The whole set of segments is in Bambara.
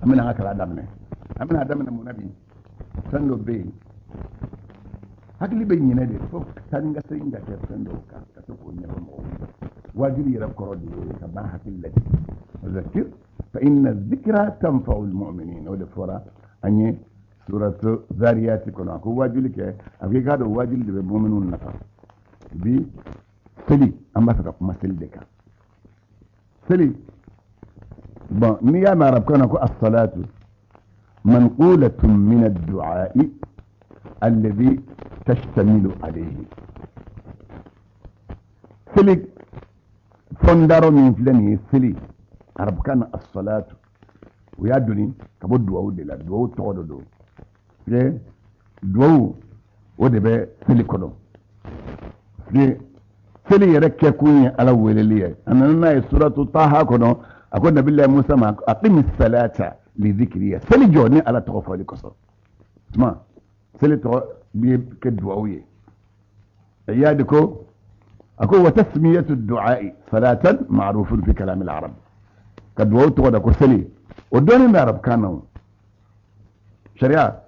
An bɛna an ka kalan daminɛ. An bɛna daminɛ mun na bi? Fɛn dɔ bɛ yen, hakili bɛ ɲinɛ de fo taa ni ka segin ka kɛ fɛn dɔw kan ka to k'o ɲɛfɔ mɔgɔw ye. Waajuli yɛrɛ kɔrɔ de y'o ye, ka ban hakili lajigin. Zakir fa inna zikra tanfa'u almu'minin, o de fɔra an ye suratu Zariyati kɔnɔ. A ko waajuli kɛ, a ko i k'a dɔn waajuli de bɛ mu'minw nafa. Bi seli, an b'a fɛ ka kuma seli de kan. Seli, bon, n'i y'a mɛn arabukan na ko as-salatu manqulatun min ad-du'a'i alladhi tashtamilu alayhi, seli fɔndaro min filɛ nin ye, seli arabukan na as-salatu, u y'a doni ka bɔ duwawu de la. Duwawu tɔgɔ dɔ don. Duwawu, o de bɛ seli kɔnɔ. Seli yɛrɛ kɛkun ye Ala weleli ye. A nana n'a ye suratu Taha kɔnɔ, a ko Nabilayi Musa ma: aqimi salata li zikiriya, seli jɔ ni Ala tɔgɔ fɔli kosɔn. Tuma seli tɔgɔ bɛ kɛ duwawu ye. Iyadi ko, a ko wa tasmiyatu du'ai salatan ma'rufun fi kalam al-arab, ka duwawu tɔgɔ da ko seli, o dɔnnen bɛ arabukan na. O sariya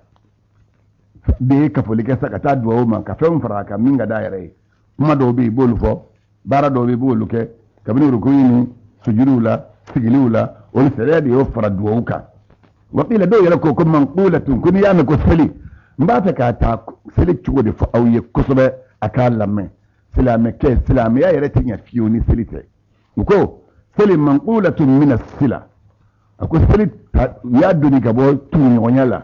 de ye kafoli kɛ sa ka taa duwawu ma, ka fɛnw fara a kan min ka d'a yɛrɛ ye. Kuma dɔw bɛ yen, i b'olu fɔ, baara dɔw bɛ yen, i b'olu kɛ, kabini rukuyi ni sujuduw la, sigiliw la, olu sariya de y'o fara duwawu kan. Wakila, dɔw yɛrɛ ko ko manqulatun, ko n'i y'a mɛn ko seli, n b'a fɛ k'a ta seli cogo de fɔ aw ye kosɛbɛ, a k'a lamɛn. Silamɛkɛ, silamɛya yɛrɛ tɛ ɲɛ fiyewu ni seli tɛ. U ko seli manqulatun mina sila, a ko seli u y'a doni ka bɔ tuguɲɔgɔnya la.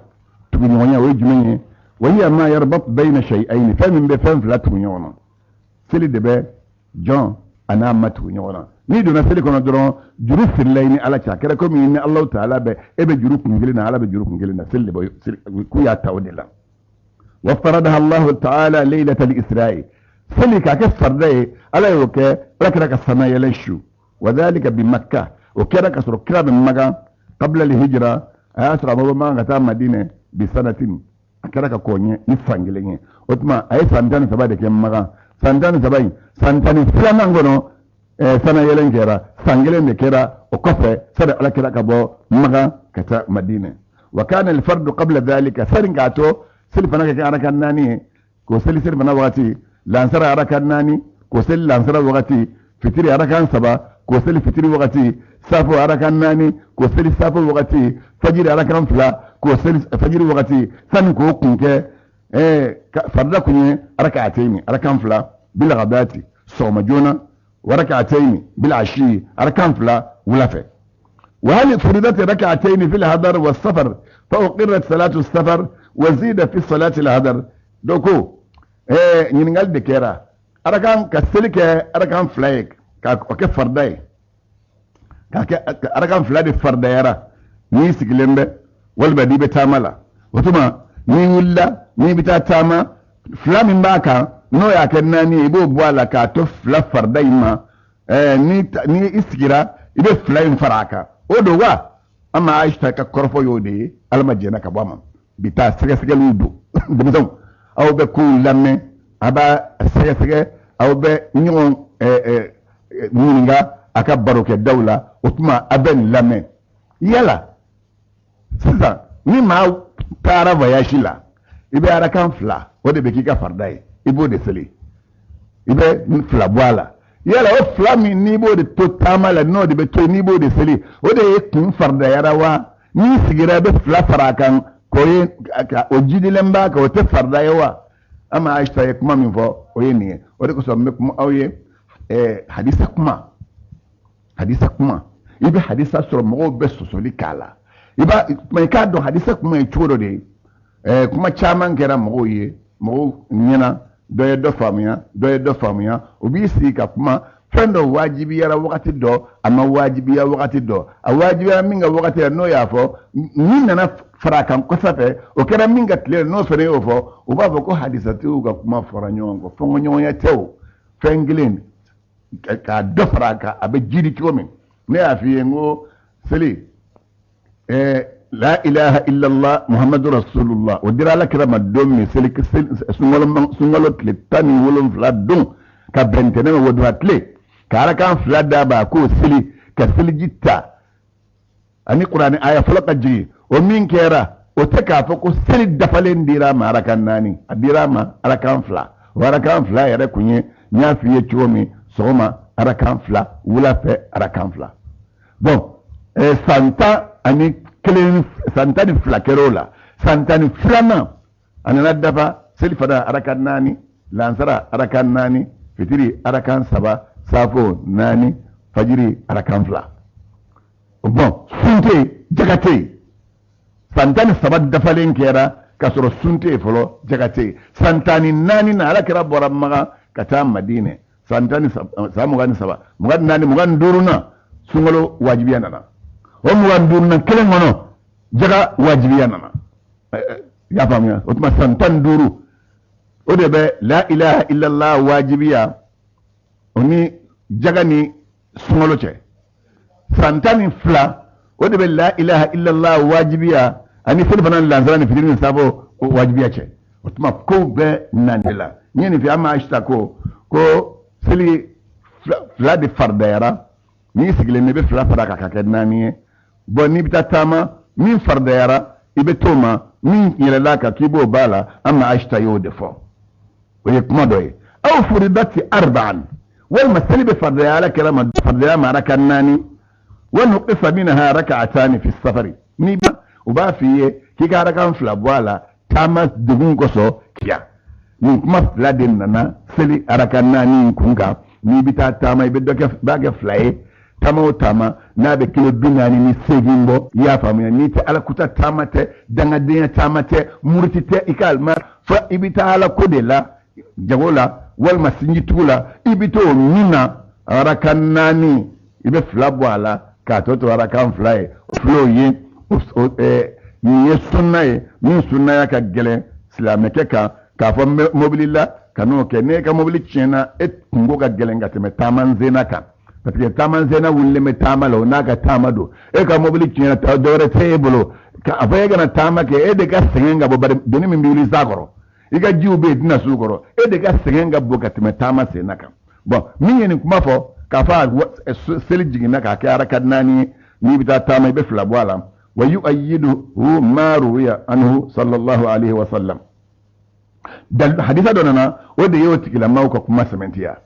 Tuguɲɔgɔnya, o ye jumɛn ye? Wa hiya ma yarbat bayna shay'ayn, fɛn min bɛ fɛn fila tugu ɲɔgɔn na. Seli de bɛ jɔn a n'a ma tugu ɲɔgɔn na. N'i donna seli kɔnɔ dɔrɔn, juru sirila i ni Ala cɛ. A kɛra komi ni Alahu taala bɛ, e bɛ juru kun kelen na, Ala bɛ juru kun kelen na. Seli de bɛ k'u y'a ta o de la. Wa faradaha Allahu taala laylatal isra'i, seli k'a kɛ farida ye, Ala y'o kɛ Ala kira ka sanayɛlɛ su. Wa dhalika bi Makka, o kɛra ka sɔrɔ kira bɛ Magan qabla al-hijra, a y'a sɔrɔ a ma bɔ Magan ka taa Madinɛ bi sanatin, a kɛra ka kɔn ɲɛ ni san kelen ye. O tuma a ye san 13 de kɛ Magan. San 13 in, san 12nan kɔnɔ sanayɛlɛn kɛra, san kelen de kɛra o kɔfɛ sani Ala kira ka bɔ Magan ka taa Madinɛ. Wa kana al-fardu qabla dhalika, sani k'a to seli fana ka kɛ arakan 4 ye, k'o seli seli fana wagati, lansara arakan 4, k'o seli lansara wagati, fitiri arakan 3, k'o seli fitiri wagati, safo arakan 4, k'o seli safo wagati, fajiri arakan 2, k'o seli fajiri wagati. Sani k'o kun kɛ farida kun ye arakatayini, arakan 2 bil ghadati, sɔgɔma joona, wa rakatayini bil ashi, arakan 2 wula fɛ. Wa hal furidat rakatayini fil hadar wa safar fa uqirrat salatu safar wa zida fi salati al hadar. Dɔ ko ɲininkali de kɛra arakan ka seli kɛ arakan 2 ye, k'a kɛ farida ye, k'a kɛ arakan 2 de faridayara n'i sigilen bɛ walima n'i bɛ taama la. O tuma n'i wulila n'i bɛ taa taama, 2 min b'a kan n'o y'a kɛ 4 ye, i b'o bɔ a la k'a to 2 farida in ma. Ni i sigira, i bɛ 2 in fara a kan, o don wa? An ma Ayisa ka kɔrɔfɔ y'o de ye, Ala ma jɛnna ka bɔ a ma. Bi taa sɛgɛsɛgɛliw don. Denmisɛnw, aw bɛ kow lamɛn, a b'a sɛgɛsɛgɛ, aw bɛ ɲɔgɔn ɲininka a ka barokɛdaw la. O tuma a bɛ nin lamɛn. Yala sisan ni maa taara voyage la, i bɛ arakan 2, o de bɛ k'i ka farida ye, i b'o de seli, i bɛ 2 bɔ a la. Yala o 2 min n'i b'o de to taama la, n'o de bɛ to yen, n'i b'o de seli, o de ye kun faridayara wa? N'i sigira, i bɛ 2 fara a kan k'o ye o jidilen b'a kan, o tɛ farida ye wa? An ma Ayisa ye kuma min fɔ, o ye nin ye. O de kosɔn n bɛ kuma aw ye hadisa kuma. Hadisa kuma, i bɛ hadisa sɔrɔ, mɔgɔw bɛ sɔsɔli k'a la. I b'a i k'a dɔn hadisa kuma ye cogo dɔ de ye. Kuma caman kɛra mɔgɔw ye, mɔgɔw ɲɛna, dɔ ye dɔ faamuya, dɔ ye dɔ faamuya. U b'i sigi ka kuma fɛn dɔ wajibiyara wagati dɔ, a ma wajibiya wagati dɔ, a wajibiyara min ka wagati la, n'o y'a fɔ, min nana fara a kan kɔsa fɛ, o kɛra min ka tile la, n'o fana y'o fɔ, u b'a fɔ ko hadisatigiw ka kuma fɔra ɲɔgɔn kɔ. Fɔnkɔɲɔgɔnya tɛ o, fɛn kelen k'a dɔ fara a kan, a bɛ jiri cogo min. Ne y'a f'i ye n ko seli, la ilaha illallah Muhammadu rasulullah, o dira Ala kira ma don min, seli sunkalo tile 17 don ka bɛn ntɛnɛn ma, waduha tile, ka arakan 2 d'a ma, k'o seli, ka seliji ta. Ani kuranɛ aya fɔlɔ ka jigin, o min kɛra, o tɛ k'a fɔ ko seli dafalen dira a ma arakan naani. A dira a ma arakan fila. O arakan fila yɛrɛ kun ye, n y'a f'i ye cogo min, sɔgɔma arakan fila, wula fɛ arakan fila. Bon, san 11, san 12 kɛra o la. San 12nan a nana dafa, selifana arakan naani, lansara arakan naani, fitiri arakan saba, safo naani, fajiri arakan fila. Bon, sun tɛ yen, jaga tɛ yen. San 13 dafalen kɛra k'a sɔrɔ sun tɛ yen fɔlɔ, jaga tɛ yen. San 14 na, ala kira bɔra Makan ka taa Madinɛ. San tan ni san 23, 24, 25 na, sunkalo wajibiya nana. O 25 na kelen kɔnɔ, jaga wajibiya nana. I y'a faamuya? O tuma san 15, o de bɛ la ilaha illallah wajibiya o ni jaga ni sunkalo cɛ. San 12, o de bɛ la ilaha illallah wajibiya ani selifana ni lansara ni fitiri ni safo wajibiya cɛ. O tuma kow bɛɛ nan de la. N ye nin fɛ, an ma Ayisa ko ko seli fila de faridayara. N'i sigilen i bɛ fila fara kan ka kɛ naani ye. Bon, n'i bɛ taa taama, min faridayara i bɛ t'o ma, min yɛlɛla kan k'i b'o b'a la. An ma Ayisa y'o de fɔ, o ye kuma dɔ ye. Aw furidati arba'an, walima seli bɛ faridaya ala kɛra ma, faridaya ma arakan naani. Wa nuqisa minha raka'atani fi safari, n'i ba u b'a f'i ye k'i ka arakan fila bɔ a la taama degun kosɔn. Kiya nin kuma fila de nana seli arakan naani in kun kan. N'i bɛ taa taama, i bɛ dɔ kɛ, b'a kɛ fila ye. Taama o taama n'a bɛ kilo 48 bɔ, i y'a faamuya? N'i tɛ ala kuta taama tɛ, dangadenya taama tɛ, muruti tɛ, i ka alima fo i bɛ taa ala ko de la, jago la walima sinjitugu la, i bɛ t'o min na, arakan naani i bɛ fila bɔ a la k'a tɔ to arakan fila ye. O filɛ o ye, nin ye sunna ye min sunnaya ka gɛlɛn silamɛkɛ kan k'a fɔ n bɛ mobili la ka n'o kɛ. N'e ka mobili tiɲɛna, e kunko ka gɛlɛn ka tɛmɛ taama senna kan, parce que taama senna wulilen bɛ taama la, o n'a ka taama don. E ka mobili tiɲɛna, dɔwɛrɛ tɛ e bolo a fɔ e kana taama kɛ, e de ka sɛgɛn ka bɔ. Bari doni min bɛ wuli sa kɔrɔ, i ka jiw bɛ yen, i tɛna s'u kɔrɔ, e de ka sɛgɛn ka bon ka tɛmɛ taama senna kan. Bon, min ye nin kuma fɔ k'a fɔ a seli jiginna k'a kɛ araka naani ye, n'i bɛ taa taama i bɛ fila bɔ a la. Wa yu'ayyiduhu ma ruwiya anhu sallallahu alaihi wa sallam, hadisa dɔ nana, o de y'o tigilamaw ka kuma sɛmɛntiya,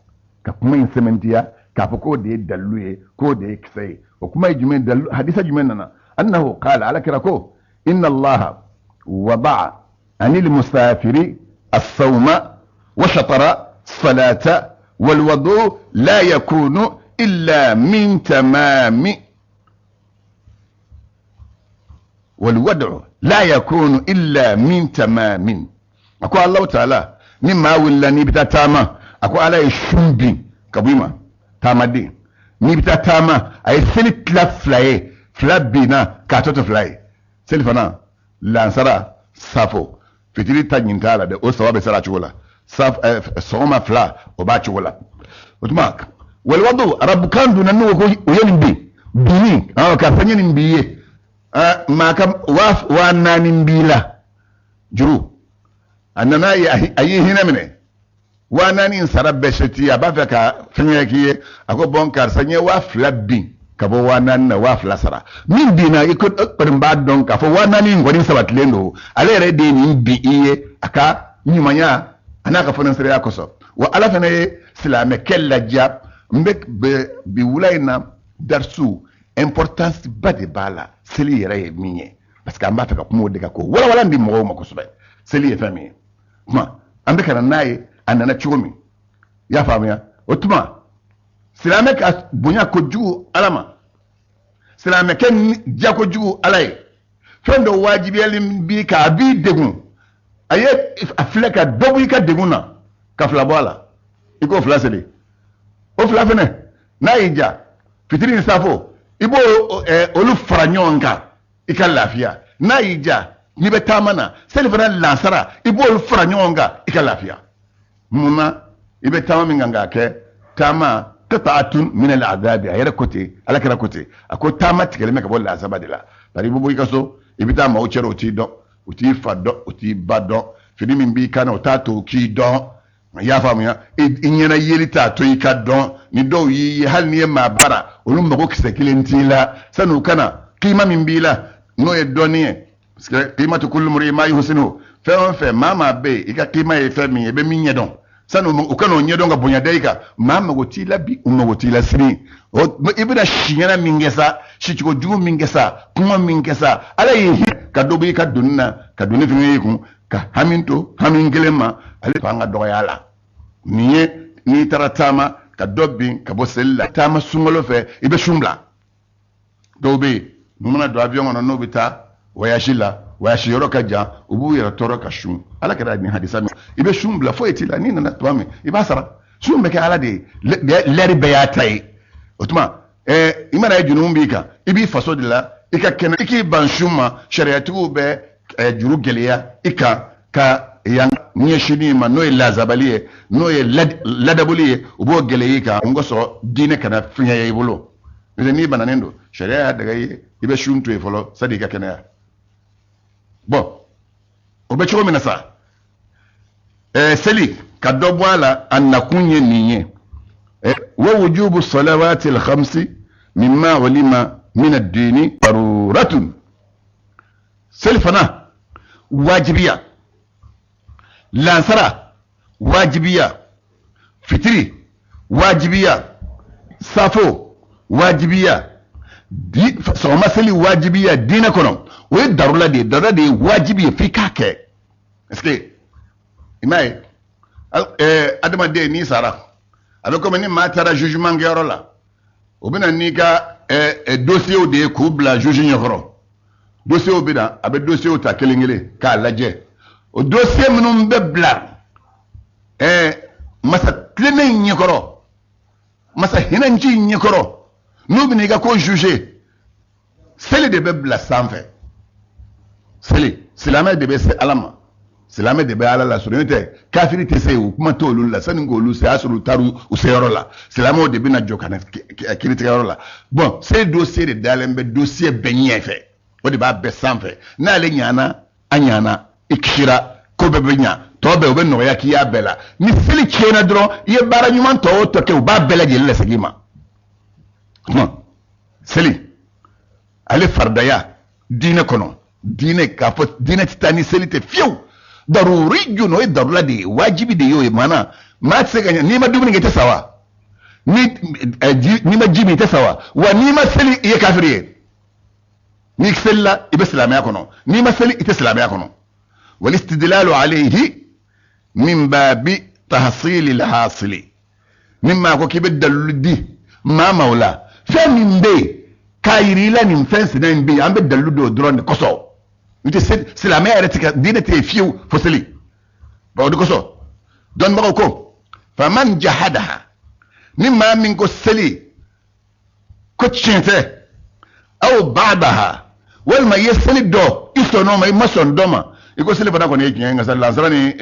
ka kuma in sɛmɛntiya k'a fɔ k'o de ye dalilu ye, k'o de ye kisɛ ye. O kuma ye jumɛn? Dalilu hadisa jumɛn nana? Annahu qala, ala kira ko inna allaha wada'a anil musafiri as-sawma wa shatara salata wal wudu la yakunu illa min tamami wal wad'u la yakunu illa min tamamin. A ko Allahu ta'ala, ni maa wulila n'i bɛ taa taama, a ko Ala ye sun bin ka bɔ i ma. Taamaden, n'i bɛ taa taama, a ye seli tila fila ye, fila binna k'a tɔ to fila ye. Selifana, lansara, safo, fitiri ta ɲin t'a la dɛ, o saba bɛ sara a cogo la. Sɔgɔma fila, o b'a cogo la. O tuma waliwadu arabukan dun na, n'o ko o ye nin bin binni, karisa n ye nin b'i ye, maa ka 4000 b'i la juru, a nana ye a y'i hinɛ minɛ, 4000 in sara bɛɛ se t'i ye, a b'a fɛ ka fɛngɛ k'i ye, a ko bɔn karisa, n ye 2000 bin ka bɔ 4000 na, 2000 sara. Min binna, i ko kɔni b'a dɔn k'a fɔ 4000 in kɔni sabatilen don, ale yɛrɛ de ye nin bin i ye a ka ɲumanya a n'a ka fɔnɛsireya kosɔn. Wa Ala fana ye silamɛkɛ ladiya. N bɛ bi wula in na, darisu importance ba de b'a la, seli yɛrɛ ye min ye, parce que an b'a fɛ ka kuma o de kan k'o walawala di mɔgɔw ma kosɛbɛ, seli ye fɛn min ye. Kuma an bɛ ka na n'a ye, a nana cogo min, i y'a faamuya? O tuma silamɛ ka bonya kojugu Ala ma, silamɛkɛ diya kojugu Ala ye, fɛn dɔ wajibiyalen b'i kan, a b'i degun, a ye a filɛ ka dɔ bɔ i ka degun na ka fila bɔ a la, i k'o fila seli. O fila fɛnɛ, n'a y'i ja, fitiri ni safo, i b'o olu fara ɲɔgɔn kan i ka lafiya. N'a y'i ja, n'i bɛ taama na, seli fana, lansara, i b'olu fara ɲɔgɔn kan i ka lafiya. Mun na? I bɛ taama min kan k'a kɛ, taama qita'atun min al-azabi, a yɛrɛ ko ten, ala kɛra ko ten, a ko taama tigɛlen bɛ ka bɔ lazaba de la. Bari i bɛ bɔ i ka so, i bɛ taa maaw cɛla, o t'i dɔn, u t'i fa dɔn, u t'i ba dɔn, fini min b'i kan na, o t'a to u k'i dɔn, i y'a faamuya? I ɲɛna yeli t'a to i ka dɔn. Ni dɔw y'i ye, hali n'i ye maa bara, olu mago kisɛ kelen t'i la. Sani u kana Kima min b'i la, n'o ye dɔnni ye, parce que qimatu kulli mri'in ma yuhsinu, fɛn o fɛn maa maa bɛ yen, i ka kima ye fɛn min ye, i bɛ min ɲɛdɔn, sani u ka n'o ɲɛdɔn ka bonya da i kan, maa mago t'i la bi, u mago t'i la sini. I bɛna si ɲɛna min kɛ sa, sicogo jugu min kɛ sa, kuma min kɛ sa, Ala y'i hinɛ ka dɔ bɔ i ka doni na, ka doni fɛngɛ i kun, ka hami to hami kelen ma, ale fanga dɔgɔya la. Nin ye n'i taara taama ka dɔ bin ka bɔ seli la, taama sunkalo fɛ, i bɛ sun bila. Dɔw bɛ yen, n'u mana don avion kɔnɔ, n'u bɛ taa voyage la, voyage yɔrɔ ka jan, u b'u yɛrɛ tɔɔrɔ ka sun. Ala kɛra nin hadisa min, i bɛ sun bila, foyi t'i la, n'i nana tuma min i b'a sara. Sun bɛ kɛ Ala de ye, lɛri bɛɛ y'a ta ye. O tuma i mana ye jurumu b'i kan, i b'i faso de la, i ka kɛnɛ, i k'i ban sun ma, sariyatigiw bɛ juru gɛlɛya i kan ka yan ɲɛsinni ma, n'o ye lazabali ye, n'o ye ladabuli ye, u b'o gɛlɛya i kan, n kosɔn diinɛ kana fiɲɛ i bolo. N'o tɛ n'i bananen don, sariya y'a daga i ye, i bɛ sun to yen fɔlɔ sani i ka kɛnɛya. Bɔn, o bɛ cogo min na sa, seli ka dɔ bɔ a la, a nakun ye nin ye. Wa wujubu salawati al-khamsi mimma ulima min ad-dini daruratun. Seli fana wajibiya, lansara wajibiya, fitiri wajibiya, safo wajibiya, sɔgɔma seli wajibiya diinɛ kɔnɔ, o ye darula de ye. Darula de ye wajibi ye, f'i k'a kɛ. Est-ce que i m'a ye, adamaden n'i sara, a bɛ komi ni maa taara jugement kɛyɔrɔ la, o bɛ na n'i ka dossier de ye k'u bila juge ɲɛkɔrɔ. Dossier bɛ na, a bɛ dossier ta kelen kelen k'a lajɛ. O dossier minnu bɛ bila masa tilennen ɲɛkɔrɔ, masa hinɛnci ɲɛkɔrɔ, n'u bɛna i ka ko juger, seli de bɛ bila sanfɛ. Seli, silamɛ de bɛ se Ala ma, silamɛ de bɛ Ala lasɔrɔ, n'o tɛ kafiri tɛ se, o kuma t'olu la. Sani k'olu se, a y'a sɔrɔ u taara u seyɔrɔ la. Silamɛw de bɛna jɔ ka na kiiritigɛyɔrɔ la. Bɔn, seli dossier de dalen bɛ dossier bɛɛ ɲɛfɛ, o de b'a bɛɛ sanfɛ. N'ale ɲana, a ɲana, i kisira, ko bɛɛ bɛ ɲa, tɔ bɛɛ o bɛ nɔgɔya k'i y'a bɛɛ la. Ni seli tiɲɛna dɔrɔn, i ye baara ɲuman tɔ o tɔ kɛ, u b'a bɛɛ lajɛlen lasegin i ma. Kuma seli ale faridaya diinɛ kɔnɔ, diinɛ k'a fɔ diinɛ tɛ taa ni seli tɛ fiyewu. Daruri jun, o ye darula de ye, wajibi de ye o ye. Maana maa tɛ se ka ɲɛ n'i ma dumuni kɛ, i tɛ sa wa? N'i ma ji min, i tɛ sa wa? Wa n'i ma seli, i ye kafiri ye. N'i selila, i bɛ silamɛya kɔnɔ, n'i ma seli, i tɛ silamɛya kɔnɔ. Walistidlalu alayhi min babi tahsili alhasili. Ni maa ko k'i bɛ dalilu di maa ma o la, fɛn min bɛ yen k'a yira i la nin fɛn sina in bɛ yen, an bɛ dalilu di o dɔrɔn de kosɔn. N tɛ silamɛya yɛrɛ tɛ ka diinɛ tɛ yen fiyewu fo seli. Bon, o de kosɔn dɔnnibagaw ko faman jahadaha, ni maa min ko seli ko tiɲɛ tɛ, aw ba'daha, walima i ye seli dɔ, i sɔnn'o ma, i ma sɔn dɔ ma, i ko seli fana kɔni ye tiɲɛ ye, nka sa lansara ni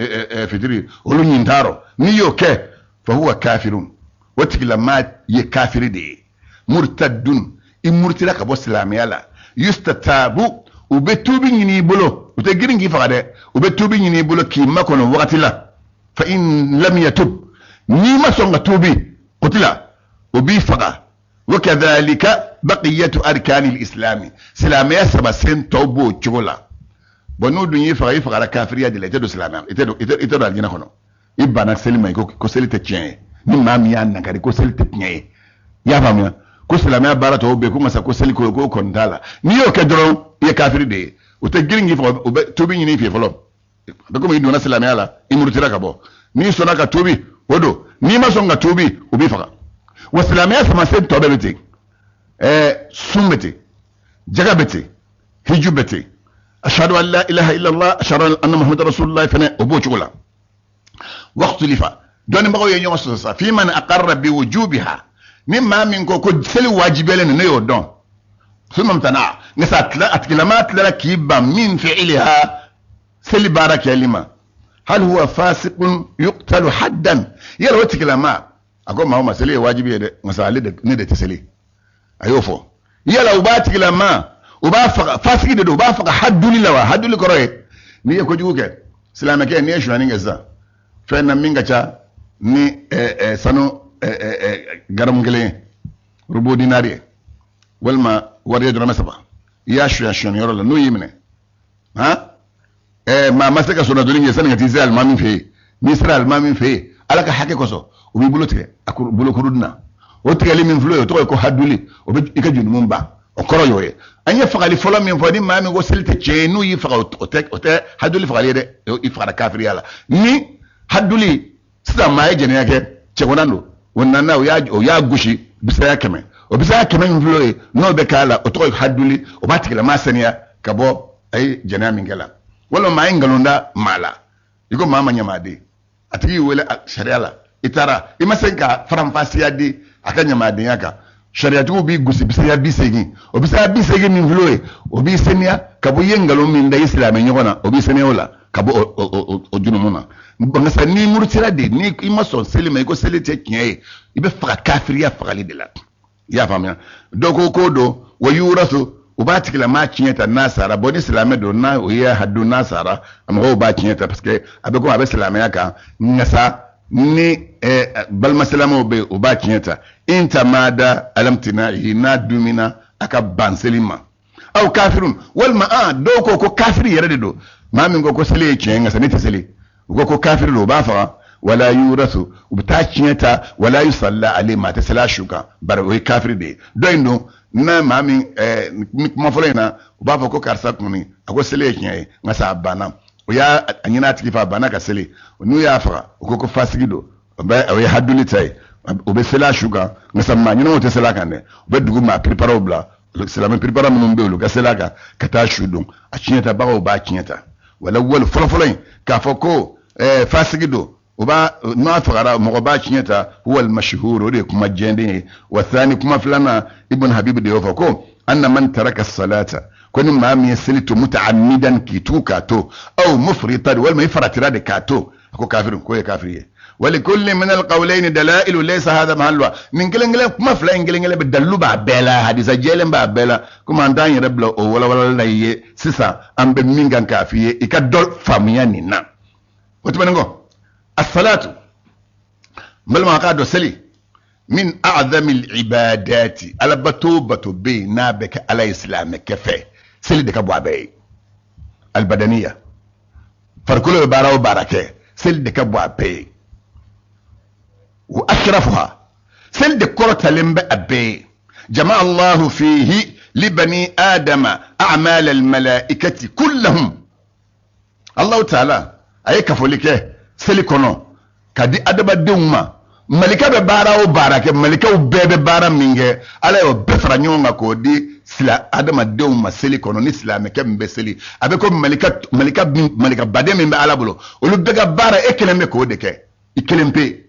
fitiri olu ɲin t'a rɔ, n'i y'o kɛ, fa huwa kafirun, o tigilamaa ye kafiri de ye. Murtadun, i murutila ka bɔ silamɛya la. Yustatabu, u bɛ tuubi ɲini i bolo, u tɛ girin k'i faga dɛ, u bɛ tuubi ɲini i bolo k'i makɔnɔ wagati la. Fa in lam yatub, n'i ma sɔn ka tuubi, qutila, o b'i faga. Wa kadhalika baqiyatu arkani al-islami, silamɛya saba sen tɔw b'o cogo la. Bon, n'u dun y'i faga, i fagara kafiriya de la, i tɛ don silamɛya, i tɛ don alijinɛ kɔnɔ. I banna seli ma, i ko seli tɛ tiɲɛ ye. Ni maa min y'a nakari ko seli tɛ tiɲɛ ye, i y'a faamuya, ko silamɛya baara tɔw bɛ yen, ko masa ko seli ko kɔni t'a la, n'i y'o kɛ dɔrɔn, i ye kafiri de ye. U tɛ girin k'i faga, u bɛ tuubi ɲini i fɛ fɔlɔ. A bɛ komi i donna silamɛya la, i murutira ka bɔ. N'i sɔnna ka tuubi, o don. N'i ma sɔn ka tuubi, u b'i faga. Wa silamɛya samasen tɔ bɛɛ bɛ ten. Sun bɛ ten, jaga bɛ ten, hiju bɛ ten, ashhadu an la ilaha illallah, ashhadu anna muhammadu rasulullah fɛnɛ, o b'o cogo la. Waqtulifa, dɔnnibagaw ye ɲɔgɔn sɔsɔ sa, fi man aqarra bi wujubiha, ni maa min ko seli wajibiyalen don, ne y'o dɔn, summa imtana, nka sa a tigilamaa tilara k'i ban min fi'iliha, seli baara kɛli ma, hal huwa fasiqun yuqtalu haddan? Yala o tigilamaa, a ko maa o ma seli ye wajibi ye dɛ, nka sa ale de, ne de tɛ seli, a y'o fɔ, yala u b'a tigilamaa, u b'a faga, fasigi de don, u b'a faga hadduli la wa? Hadduli kɔrɔ ye n'i ye kojugu kɛ, silamɛkɛ, n'i ye sonyani kɛ sisan, fɛn na min ka ca ni sanu garamu kelen ye, rubu dinari ye, walima warijɛ dɔrɔmɛ 3. I y'a suɲɛ suɲɛni yɔrɔ la, n'o y'i minɛ, han, maa ma se ka sɔrɔ donni kɛ sani ka t'i se alimami fɛ yen. N'i sera alimami fɛ yen, Ala ka hakɛ kosɔn, o b'i bolo tigɛ a bolokuru na. O tigɛli min filɛ, o tɔgɔ ye ko haduli. O bɛ i ka jurumu ban. O kɔrɔ y'o ye. An ye fagali fɔlɔ min fɔ, ni maa min ko seli tɛ tiɲɛ ye, n'u y'i faga, o tɛ haduli fagali ye dɛ, i fagara kafiriya la. Ni haduli sisan, maa ye jɛnɛya kɛ, cɛkɔrɔba don, o nana, o y'a gosi bisaya 100. O bisaya 100 min filɛ o ye, n'o bɛ k'a la, o tɔgɔ ye haduli. O b'a tigilama saniya ka bɔ a ye jɛnɛya min kɛ la. Walima maa ye nkalon da maa la, i ko maa ma ɲamaden, a tigi y'i wele sariya la, i taara, i ma se ka faranfasiya di a ka ɲamadenya kan, sariyatigiw b'i gosi bisaya 80. O bisaya 80 min filɛ o ye, o b'i seniya ka bɔ i ye nkalon min da i silamɛ ɲɔgɔn na, o b'i seniya o la ka bɔ o jurumu na. Nka n'i murutira de, ni i ma sɔn seli ma, i ko seli tɛ tiɲɛ ye, i bɛ faga kafiriya fagali de la. I y'a faamuya? Dɔw ko k'o don wa yurasu, u b'a tigilamaa tiɲɛ ta n'a sara. Bɔn, ni silamɛ don, n'a o ye hadu, n'a sara, mɔgɔw b'a tiɲɛ ta, parce que a bɛ komi a bɛ silamɛya kan. Nka sa, ni balima silamɛw bɛ yen, u b'a tiɲɛ ta. In tamada alamtinahi, n'a dumina a ka ban seli ma. Aw kafirun, walima an dɔw ko ko kafiri yɛrɛ de don. Maa min ko ko seli ye tiɲɛ, nka ne tɛ seli, u ko ko kafiri don, u b'a faga. Wala yurasu, u bɛ taa tiɲɛ ta. Wala yusalla ale, maa tɛ seli a su kan, bari o ye kafiri de ye. Dɔ in don, n'a maa min ni kuma fɔlɔ in na, u b'a fɔ ko karisa kɔni, a ko seli ye tiɲɛ ye, nka sa a banna, o y'a ɲini a tigi fɛ, a banna ka seli, n'u y'a faga, u ko ko fasigi don. O ye haduli ta ye, o bɛ seli a su kan. Nka sa, maa ɲɛnamaw tɛ seli a kan dɛ. U bɛ dugu maa piriparaw bila, silamɛ piripara minnu bɛ yen, olu ka seli a kan ka taa su don. A tiɲɛ tabagaw b'a tiɲɛ ta. Wala wali fɔlɔfɔlɔ in k'a fɔ ko fasigi don, o b'a n'a fagara, mɔgɔ b'a tiɲɛ ta. Huwa al-mashhur, o de ye kuma jɛnden ye. Wa thani, kuma filanan, Ibn Habib de y'o fɔ ko anna man taraka salata, ko ni maa min ye seli to mutaamidan, k'i tugu k'a to, aw mufritan, walima i faratira de k'a to, a ko kafiri, k'o ye kafiri ye. Walikulli min alqawlayni dalailu laysa hadha mahalluha. Nin kelen kelen kuma fila in kelen kelen bɛ, dalilu b'a bɛɛ la, hadisa jɛlen b'a bɛɛ la. Komi an t'an yɛrɛ bila o walawalali la i ye sisan, an bɛ min kan k'a f'i ye, i ka dɔ faamuya nin na. O tɛmɛnen kɔ, asalatu, n balima, k'a dɔn seli min a'zami ibadati, alabato bato bɛ yen n'a bɛ kɛ Ala ye silamɛkɛ fɛ, seli de ka bɔ a bɛɛ ye. Albadaniya, farikolo bɛ baara o baara kɛ, seli de ka bɔ a bɛɛ ye. Wa ashrafuha, seli de kɔrɔtalen bɛ a bɛɛ ye. Jama Allahu fihi li bani adama a'mal almalaikati kullahum. Allahu taala a ye kafoli kɛ seli kɔnɔ ka di adamadenw ma. Malika bɛ baara o baara kɛ, malikaw bɛɛ bɛ baara min kɛ, Ala y'o bɛɛ fara ɲɔgɔn kan k'o di sila adamadenw ma seli kɔnɔ. Ni silamɛkɛ min bɛ seli, a bɛ ko malika malika malika baden min bɛ Ala bolo, olu bɛɛ ka baara, e kelen bɛ k'o de kɛ, i kelen pe.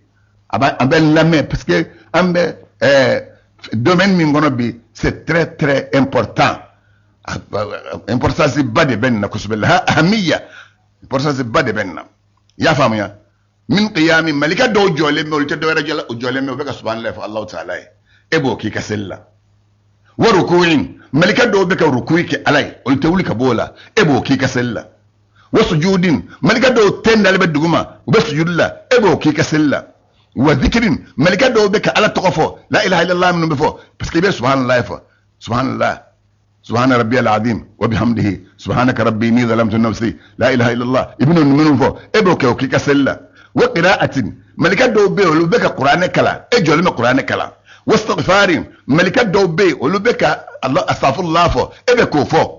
A b'a an bɛ lamɛn, parce que an bɛ domaine min kɔnɔ bi, c'est très très important. Importance ba de bɛ nin na kosɛbɛ, la ahamiya, importance ba de bɛ nin na. I y'a faamuya? Min qiyami, malika dɔw jɔlen bɛ, olu tɛ dɔwɛrɛ jɔ, o jɔlen bɛ, u bɛ ka subhanallah fɔ Allahu taala ye, e b'o k'i ka seli la. Wa rukuin, malika dɔw bɛ ka rukui kɛ Ala ye, olu tɛ wuli ka bɔ o la, e b'o k'i ka seli la. Wa sujudin, malika dɔw ten dalen bɛ duguma, u bɛ sujudi la, e b'o k'i ka seli la. Wa zikirin, malika dɔw bɛ ka Ala tɔgɔ fɔ, la ilaha illallah minnu bɛ fɔ, parce que i bɛ subhanallah fɔ, subhanallah, subhana rabbiyal azim wa bihamdihi, subhanaka rabbi inni zalamtu nafsi, la ilaha illallah, i bɛna minnu fɔ, e b'o kɛ, o k'i ka seli la. Wa qira'atin, malika dɔw bɛ yen, olu bɛ ka kuranɛ kalan, e jɔlen bɛ kuranɛ kalan. Wa istighfarin, malika dɔw bɛ yen, olu bɛ ka Allah astaghfirullah fɔ, e bɛ k'o fɔ,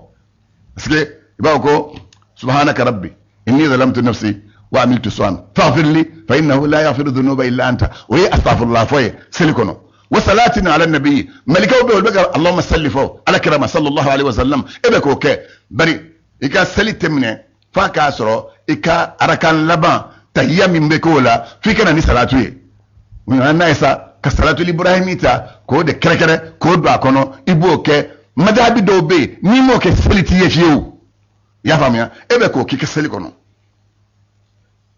parce que i b'a fɔ ko subhanaka rabbi inni zalamtu nafsi wa amiltu su'an faghfir li fa innahu la yaghfiru dhunuba illa anta. O ye astaghfirullah fɔ ye seli kɔnɔ. Wa salatin ala nabi, malikaw bɛ, olu bɛ ka allahumma salli fɔ ala kira ma sallallahu alaihi wasallam, e bɛ k'o kɛ. Bari i ka seli tɛ minɛ f'a k'a sɔrɔ i ka arakan laban tahiya min bɛ k'o la, f'i ka na ni salatu ye. N'a ye sa ka salatu Ibrahimi ta k'o de kɛrɛkɛrɛ k'o don a kɔnɔ, i b'o kɛ. Madahabi dɔw bɛ yen, n'i m'o kɛ, seli t'i ye fiyewu. I y'a faamuya? E bɛ k'o k'i ka seli kɔnɔ.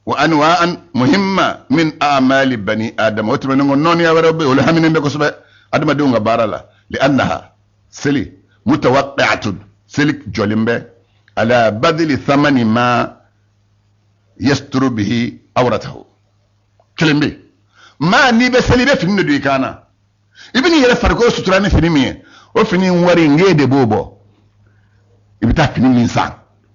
Wa anwa'an muhimma min a'mali bani adam. O tɛmɛnen kɔ, nɔniya wɛrɛw bɛ yen, olu haminen bɛ kosɛbɛ adamadenw ka baara la. Li'annaha, seli mutawaqqi'atun, seli jɔlen bɛ ala badili thamani ma yasturu bihi awratahu. Kelen bɛ yen, maa n'i bɛ seli, i bɛ fini de don i kan na, i bɛ n'i yɛrɛ farikolo sutura ni fini min ye, o fini wari n de b'o bɔ. I bɛ taa fini min san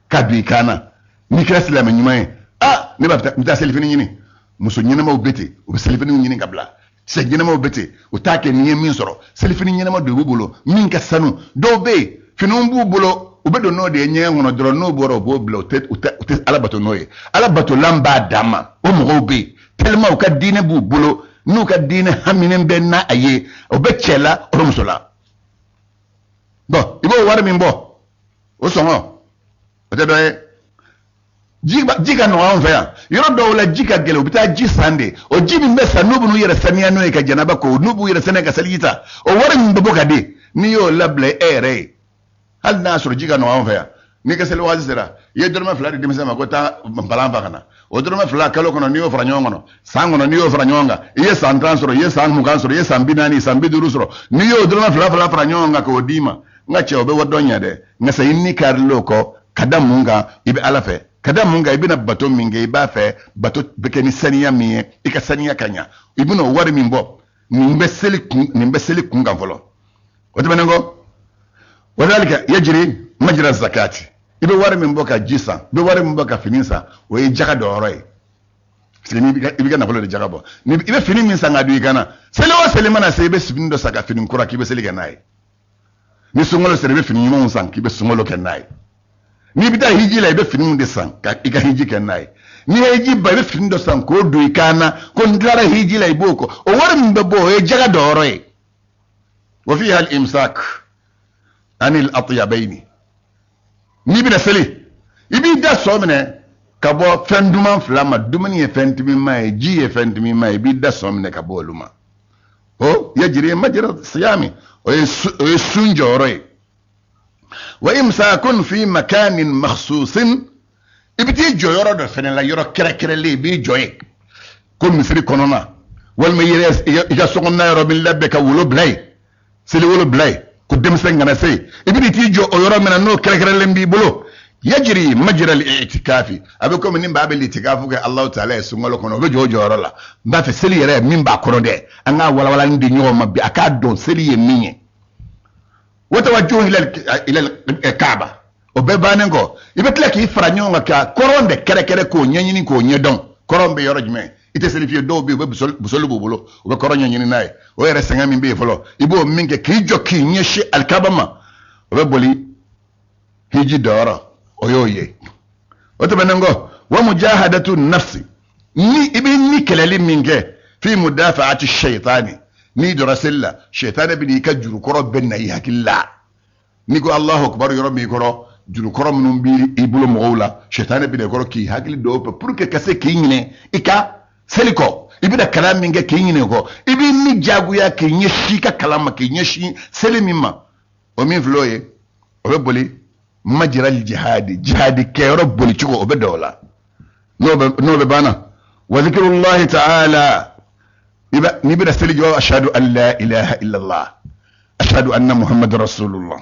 ka don i kan na, n'i kɛra silamɛ ɲuman ye, aa, ne b'a n bɛ taa selifini ɲini. Muso ɲɛnamaw bɛ ten, u bɛ selifiniw ɲini ka bila. Cɛ ɲɛnamaw bɛ ten, u t'a kɛ n'i ye min sɔrɔ. Selifini ɲɛnama dɔ b'u bolo min ka sanu. Dɔw bɛ yen, finiw b'u bolo, u bɛ don n'o de ye ɲɛgɛn kɔnɔ dɔrɔn. N'o bɔra, u b'o bila. U tɛ Ala bato n'o ye. Ala batolan b'a dan ma. O mɔgɔw bɛ yen tellement u ka diinɛ b'u bolo, n'u ka diinɛ haminen bɛ n'a a ye. O bɛ cɛ la, o bɛ muso la. Bon, i b'o wari min bɔ, o sɔngɔ o tɛ dɔ ye. Ji ka nɔgɔ anw fɛ yan. Yɔrɔ dɔw la, ji ka gɛlɛn, u bɛ taa ji san de. O ji min bɛ san, n'u bɛ n'u yɛrɛ saniya n'o ye ka janaba ko, n'u b'u yɛrɛ saniya ka seliji ta, o wari min bɛ bɔ ka di, n'i y'o labila e yɛrɛ ye, hali n'a sɔrɔ ji ka nɔgɔ anw fɛ yan, n'i ka seli waati sera, i ye dɔrɔmɛ 2 di denmisɛn ma ko taa palan fa ka na, o dɔrɔmɛ 2, kalo kɔnɔ, n'i y'o fara ɲɔgɔn kɔnɔ, san kɔnɔ, n'i y'o fara ɲɔgɔn kan, i ye san 10 sɔrɔ, i ye san 20 sɔrɔ, i ye san 40, san 50 sɔrɔ, n'i y'o dɔrɔmɛ fila fila fara ɲɔgɔn kan k'o d'i ma, n ka cɛ, o bɛ wari dɔ ɲɛ dɛ. Nka sa, i ni karil'o kɔ ka da mun kan? I bɛ Ala fɛ. Ka da mun kan? I bɛna bato min kɛ, i b'a fɛ bato bɛ kɛ ni saniya min ye, i ka saniya ka ɲa. I bɛna o wari min bɔ, nin bɛ seli kun kan fɔlɔ. O tɛmɛnen kɔ, wadhalika yajri majra zakati. I bɛ wari min bɔ ka ji san, i bɛ wari min bɔ ka fini san, o ye jaga dɔyɔrɔ ye, parce que i b'i ka nafolo de jaga bɔ. Ni i bɛ fini min san ka don i kan na, seli o seli mana se, i bɛ fini dɔ san, ka fini kura k'i bɛ seli kɛ n'a ye. Ni sunkalo sera, i bɛ fini ɲumanw san k'i bɛ sunkalo kɛ n'a ye. N'i bɛ taa hiji la, i bɛ finiw de san ka i ka hiji kɛ n'a ye. N'i ye hiji ban, i bɛ fini dɔ san k'o don i kan na ko n tilara hiji la. I b'o kɔ, o wari min bɛ bɔ, o ye jaga dɔyɔrɔ ye. Wa fiha al imsak anil atyabayni. N'i bɛna seli, i b'i da sɔ minɛ ka bɔ fɛn duman fila ma. Dumuni ye fɛn timima ye, ji ye fɛn timima ye, i b'i da sɔ minɛ ka bɔ olu ma. O yajiri majra siyami, o ye sun jɔyɔrɔ ye. Wa imsakun fi makanin makhsusin, i bɛ t'i jɔ yɔrɔ dɔ fɛnɛ la, yɔrɔ kɛrɛkɛrɛlen, i b'i jɔ yen, ko misiri kɔnɔna, walima i yɛrɛ i ka sokɔnɔna yɔrɔ min labɛn ka wolo bila yen, seli wolo bila yen ko denmisɛn kana se yen. I bɛ t'i jɔ o yɔrɔ min na, n'o kɛrɛkɛrɛlen b'i bolo, yajiri majra al-i'tikafi, a bɛ komi ni maa bɛ litikafu kɛ Alahu taala ye sunkalo kɔnɔ, o bɛ jɔ o jɔyɔrɔ la. N b'a fɛ seli yɛrɛ min b'a kɔnɔ dɛ, an k'a walawalani di ɲɔgɔn ma bi, a k'a dɔn seli ye min ye. Wa tawajjuh ila kaaba. O bɛɛ bannen kɔ, i bɛ tila k'i fara ɲɔgɔn kan ka kɔrɔn de kɛrɛkɛrɛ k'o ɲɛɲini, k'o ɲɛdɔn. Kɔrɔn bɛ yɔrɔ jumɛn? I tɛ seli fiye. Dɔw bɛ yen, u bɛ busoli b'u bolo, u bɛ kɔrɔn ɲɛɲini n'a ye. O yɛrɛ sɛgɛn min bɛ yen fɔlɔ, i b'o min kɛ k'i jɔ k'i ɲɛsin alikaba ma, o bɛ boli hiji dɔyɔrɔ, o y'o ye. O tɛmɛnen kɔ, wa mujahadatu nafsi, ni i bɛ ni kɛlɛli min kɛ, fi mudafaati shaitani. N'i jɔra seli la, shaitani bɛ n'i ka jurukɔrɔ bɛɛ na i hakili la. N'i ko Alahu akubaru, yɔrɔ min kɔrɔ, jurukɔrɔ minnu b'i bolo mɔgɔw la, shaitani bɛ na i kɔrɔ k'i hakili dɔw fɛ pour que ka se k'i ɲinɛ i ka seli kɔ. I bɛna kalan min kɛ, k'i ɲinɛ o kɔ. I b'i ni jagoya k'i ɲɛsin i ka kalan ma, k'i ɲɛsin seli min ma, o min filɛ o ye, o bɛ boli majira jihadi, jihadi kɛyɔrɔ boli cogo, o bɛ dɔw la. N'o bɛ banna, wa zikrullahi ta'ala, n'i bɛna seli jɔ, ashhadu an la ilaha illallah, ashhadu anna muhammadu rasulullah,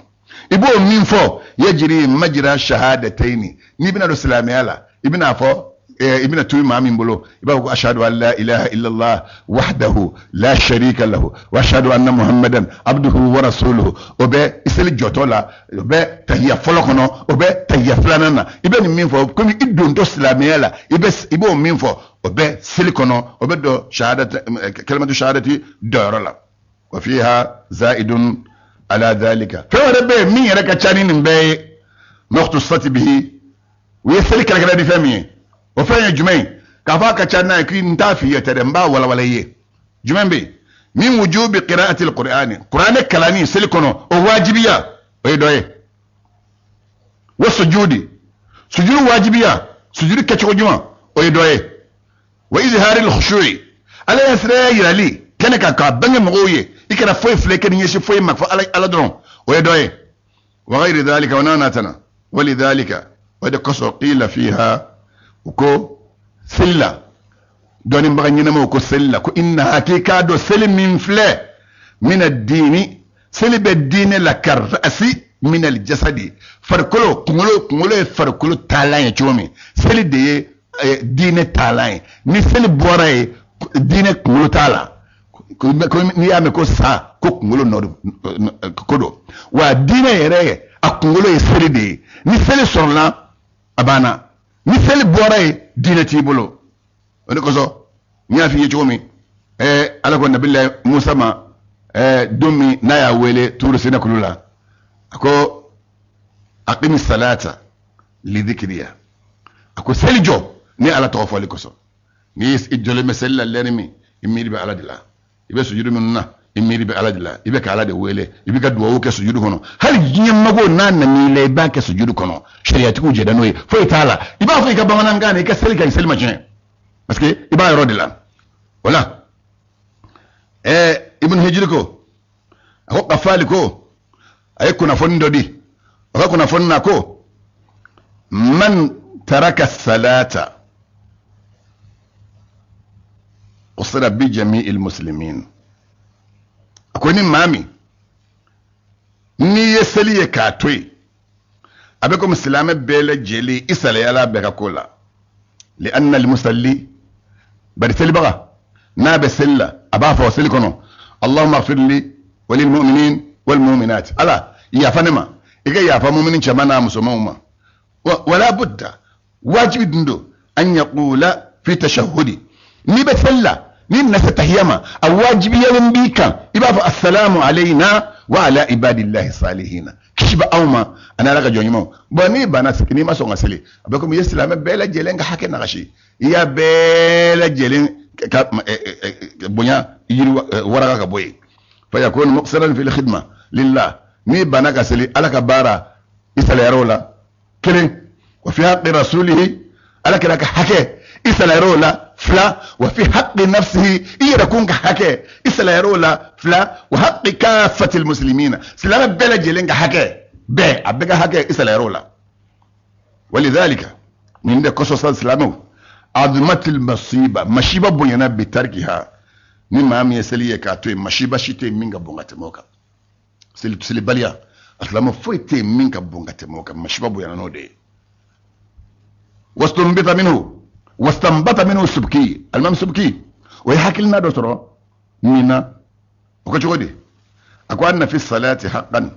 i b'o min fɔ, yajiri majira shahadataini. N'i bɛna don silamɛya la, i bɛna fɔ, i bɛna tubi maa min bolo, i b'a fɔ ko ashhadu an la ilaha illallah wahdahu la sharika lahu wa ashhadu anna muhammadan abduhu wa rasuluhu. O bɛ i seli jɔtɔ la, o bɛ tahiya fɔlɔ kɔnɔ, o bɛ tahiya filanan na. I bɛ nin min fɔ komi i dontɔ silamɛya la, i b'o min fɔ, o bɛ seli kɔnɔ, o bɛ don shahadati, kalimatu shahadati dɔyɔrɔ la. Wa fiha zaidun ala dhalika, fɛn wɛrɛ bɛ yen min yɛrɛ ka ca ni nin bɛɛ ye. Makhtusat bihi, u ye seli kɛrɛkɛrɛ ni fɛn min ye, o fɛn ye jumɛn ye? K'a fɔ a ka ca n'a ye, k'i n t'a f'i ye tɛ dɛ, n b'a walawala i ye. Jumɛn bɛ yen? Min wujubi qira'ati alqur'ani, qur'ani kalanni seli kɔnɔ, o wajibiya, o ye dɔ ye. Wa sujudi, sujudu wajibiya, sujudu kɛcogo ɲuman, o ye dɔ ye. Wa izhari al-khushu'i, ala ya siraya yirali kɛnɛ kan k'a bange mɔgɔw ye, i kana foyi filɛ, i kana ɲɛsin foyi ma fo Ala, Ala dɔrɔn, o ye dɔ ye. Wa ghayri dhalika, wa n'a natana walidhalika, o de kosɔn, qila fiha, u ko seli la, dɔnnibaga ɲɛnamaw ko seli la ko inna, k'i k'a dɔn seli min filɛ, mina diini, seli bɛ diinɛ la, karasi min aljasadi, farikolo kunkolo, kunkolo ye farikolo taalan ye cogo min, seli de ye diinɛ taalan ye. Ni seli bɔra ye, diinɛ kunkolo t'a la. Ko n'i y'a mɛn ko sa, ko kunkolo nɔ ko don. Wa diinɛ yɛrɛ ye, A kunkolo ye seli de ye. Ni seli sɔrɔla, a banna. Ni seli bɔra yen, diinɛ t'i bolo. O de kosɔn n y'a f'i ye cogo min, Ala ko Nabila Musa ma don min n'a y'a wele Tuuru Sina kulu la, a ko aqimi salata li dhikriya, a ko seli jɔ ne Ala tɔgɔ fɔli kosɔn. N'i i jɔlen bɛ seli la lɛri min, i miiri bɛ Ala de la. I bɛ sujudu minnu na, i miiri bɛ Ala de la. I bɛ ka Ala de wele, i bɛ ka duwawu kɛ sujudu kɔnɔ. Hali diɲɛ mago n'a nan'i la, i b'a kɛ sujudu kɔnɔ. Sariyatigiw jɛra n'o ye, foyi t'a la. I b'a fɔ i ka bamanankan na, i ka seli ka i seli ma tiɲɛ, parce que i b'a yɔrɔ de la. O la Ibn Hijiri ko, a ko Kafali ko, a ye kunnafoni dɔ di. A ka kunnafoni na ko man taraka salata usira bi jami'il muslimin. A ko ni maa min n'i ye seli ye k'a to yen, a bɛ komi silamɛ bɛɛ lajɛlen i salayala bɛɛ ka ko la. Li anna al musalli, bari selibaga n'a bɛ seli la, a b'a fɔ seli kɔnɔ allahumma ighfir li wa lil mu'minin wal mu'minat, Ala yafa ne ma, i ka yafa mumini cɛman n'a musomanw ma. Wala budda, wajibi dun don, an yaqula fi tashahhudi, n'i bɛ seli la, n'i nana se tahiya ma, a wajibiyalen b'i kan i b'a fɔ assalamu alayna wa ala ibadillahi salihina, kisi bɛ anw ma ani Ala ka jɔn ɲumanw. Bɔn n'i banna, n'i ma sɔn ka seli, a bɛ komi i ye silamɛ bɛɛ lajɛlen ka hakɛ nagasi, i y'a bɛɛ lajɛlen ka bonya yiri waraka ka bɔ yen. Fa yakunu muqsiran fil khidma lillah, n'i banna ka seli, Ala ka baara i salayara o la kelen, wa fi haqqi rasulihi, Ala kira ka hakɛ i salayara o la fila, wa fi haqqi nafsihi, i yɛrɛ kun ka hakɛ i salayara o la fila, wa haqqi kafatil muslimina, silamɛ bɛɛ lajɛlen ka hakɛ bɛɛ, a bɛɛ ka hakɛ i salayara o la. Walidhalika, nin de kosɔn sa silamɛw, azumatil masiba, masiba bonyana bi tarkiha, ni maa min ye seli ye k'a to yen, masiba si tɛ yen min ka bon ka tɛmɛ o kan. Selibaliya, a silamɛ foyi tɛ yen min ka bon ka tɛmɛ o kan, masiba bonyana n'o de ye. Wastanbata minhu, wastanbata minhu Subki, alimami Subki o ye hakilina dɔ sɔrɔ nin na. O ko cogo di? A ko anna fi salati haqqan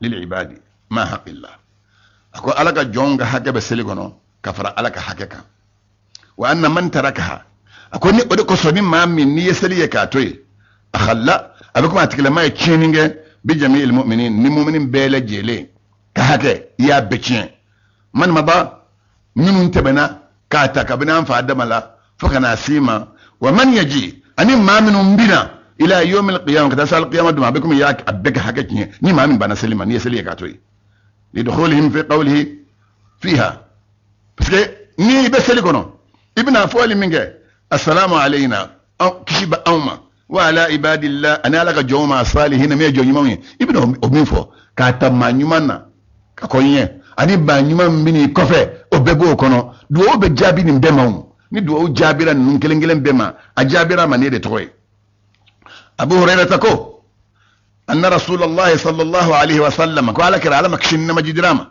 lil ibadi ma haqqillah, a ko Ala ka jɔnw ka hakɛ bɛ seli kɔnɔ ka fara Ala ka hakɛ kan. Wa anna man tarakaha, a ko ni o de kosɔn ni maa min n'i ye seli ye k'a to yen, a khalla, a bɛ komi a tigilama ye tiɲɛni kɛ bi jami'il mu'minin, ni muminin bɛɛ lajɛlen ka hakɛ i y'a bɛɛ tiɲɛ. Man mada, minnu tɛmɛna k'a ta kabini an fa Adama la fo ka n'a s'i ma, wa man yaji, ani maa minnu bina ila yawmil qiyamah, ka taa se alqiyama dun, a bɛ komi i y'a a bɛɛ ka hakɛ tiɲɛ ni maa min banna seli ma, n'i ye seli ye k'a to yen. Lidukhulihim fi qawlihi fiha, parce que n'i bɛ seli kɔnɔ, i bɛna fɔli min kɛ, assalamu alayna, kisi bɛ anw ma, wa ala ibadillah, ani Ala ka jɔnw ma, salihina, min ye jɔn ɲumanw ye, i bɛna o min fɔ k'a ta maa ɲuman na ka kɔn ɲɛ, ani maa ɲuman min b'i kɔfɛ, o bɛɛ b'o kɔnɔ. Duwawu bɛ jaabi nin bɛɛ ma. O ni duwawu jaabira ninnu kelen kelen bɛɛ ma, a jaabira ma ne de tɔgɔ ye. Abu Hurairata ko anna Rasulallah sallallahu alaihi wa sallam ko Ala kira, Ala ma kisi ni nɛɛma jidira ma,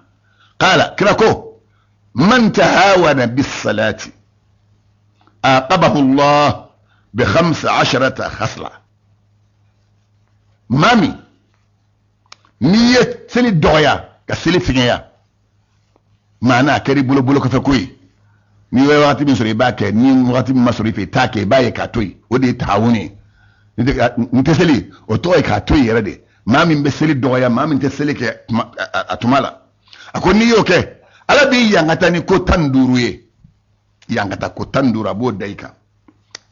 qala, kira ko man tahawana bis salati aqabahu Allah bi 15 khasla. Maa min n'i ye seli dɔgɔya ka seli fɛgɛnya, maana a kɛra i bolo bolo kɔfɛ ko ye, n'i ye wagati min sɔrɔ i b'a kɛ, ni wagati min ma sɔrɔ i fɛ i t'a kɛ, i b'a ye k'a to yen, o de ye tahawuni ye. N tɛ seli, o tɔgɔ ye k'a to yen yɛrɛ de. Maa min bɛ seli dɔgɔya, maa min tɛ seli kɛ a tuma la, a ko n'i y'o kɛ, Ala b'i yankata ni ko 15 ye, yankata ko 15 a b'o da i kan.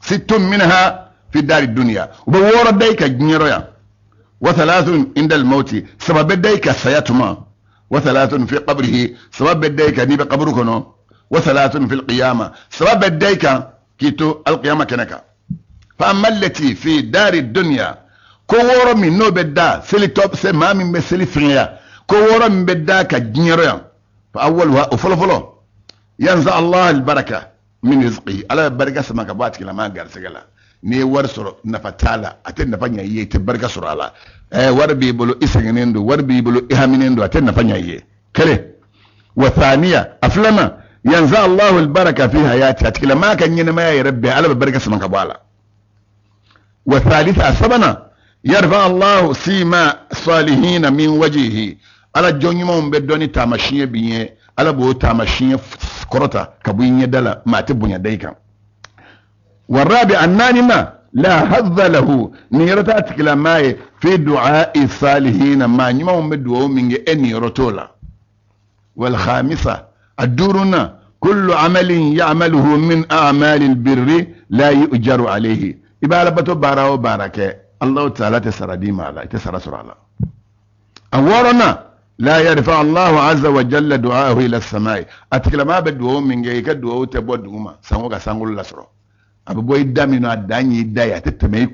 Sittun minha fi dari dunya, u bɛ wɔɔrɔ da i kan diɲɛ yan, wa thalathun inda al-mauti, saba bɛ da i kan saya tuma, wa thalathun fi qabrihi, saba bɛ da i kan n'i bɛ kaburu kɔnɔ, wa thalathun fi al-qiyama, saba bɛ da i kan k'i to alqiyama kɛnɛ kan. Fa amma allati fi dari dunya, ko wɔɔrɔ min n'o bɛ da seli tɔ se maa min bɛ seli fɛngɛya, ko wɔɔrɔ min bɛ da ka diɲɛ yan, fa awwaluha, o fɔlɔ fɔlɔ, yanza Allah albaraka min rizqihi, Ala bɛ barika sama ka bɔ a tigilama garisɛgɛ la. N'i ye wari sɔrɔ, nafa t'a la, a tɛ nafa ɲɛ i ye, i tɛ barika sɔrɔ a la. Wari b'i bolo, i sɛgɛnnen don, wari b'i bolo, i haminen don, a tɛ nafa ɲɛ i ye. Kelen. Wa thaniya, a filanan, yanza Allahu albaraka fi hayati, a tigilama ka ɲɛnɛmaya yɛrɛ bɛɛ, Ala bɛ barika sama ka bɔ a la. Wa thalitha, a sabanan, yarfa Allahu sima salihina min wajhihi, Ala jɔn ɲumanw bɛ dɔn ni taamasiyɛn min ye, Ala b'o taamasiyɛn kɔrɔta ka bɔ i ɲɛda la, maa tɛ bonya da i kan. Warabi a naaninan, la hadha lahu, niyɔrɔ t'a tigilamaa ye, fi du'a'i salihina, maa ɲumanw bɛ dugawu min kɛ, e niyɔrɔ t'o la. Wal khamisa, a duurunan, kullu amalin ya'maluhu min a'malil birri la yu'jaru alayhi, i bɛ alabato baara o baara kɛ, Allahu ta'ala tɛ sara d'i ma a la, i tɛ sara sɔrɔ a la. A wɔɔrɔnan, la yarfa Allahu azza wa jalla du'aahu ila samai, a tigilamaa bɛ dugawu min kɛ, i ka dugawu tɛ bɔ duguma sanko ka sankolo lasɔrɔ. A bɛ bɔ i da min na, a dan y'i da ye, a tɛ tɛmɛ i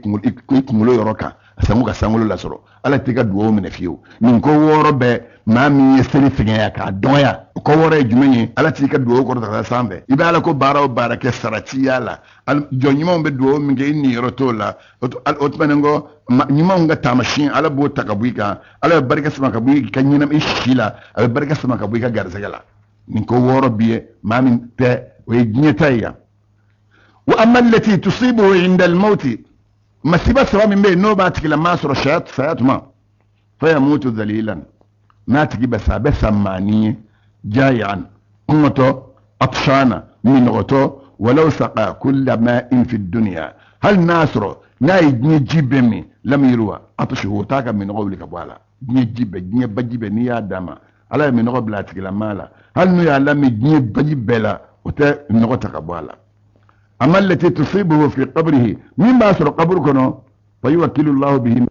kunkolo yɔrɔ kan sanko ka sankolo lasɔrɔ. Ala t'i ka dugawu minɛ fiyewu. Nin ko wɔɔrɔ bɛɛ, maa min ye seli fɛgɛnya k'a dɔgɔya, o ko wɔɔrɔ ye jumɛn ye? Ala t'i ka dugawu kɔrɔta ka taa sanfɛ. I bɛ ala ko baara o baara kɛ, sara t'i y'a la. Jɔn ɲumanw bɛ dugawu min kɛ, i niyɔrɔ t'o la. O tɛmɛnen kɔ, ɲumanw ka taamasiyɛn, Ala b'o ta ka bɔ i kan. Ala bɛ barika sama ka bɔ i ka ɲɛnam i si la, a bɛ barika sama ka bɔ i ka garisɛgɛ la. Nin ko wɔɔrɔ b'i ye, maa min tɛ, o ye diɲɛ ta ye yan. Wa amma allati tusibuhu inda al-mawti, masiba saba min bɛ yen n'o b'a tigilamaa sɔrɔ saya tuma, fa yamutu dhalilan, n'a tigi bɛ sa, a bɛ sa maani ye, jayan, kɔngɔtɔ, atshana, minɔgɔtɔ, walaw saqa kulla ma'in fi dunya, hali n'a sɔrɔ n'a ye diɲɛ ji bɛɛ min, lam yurwa atshuhu, o t'a ka minɔgɔ wuli ka bɔ a la. Diɲɛ ji bɛɛ, diɲɛ baji bɛɛ, n'i y'a d'a ma, Ala ye minɔgɔ bila a tigilamaa la, hali n'u y'a lamin diɲɛ baji bɛɛ la, o tɛ nɔgɔ ta ka bɔ a la. Amma allati tusibuhu fi qabrihi, min b'a sɔrɔ kaburu kɔnɔ, fa yuwakkilu Allahu bihi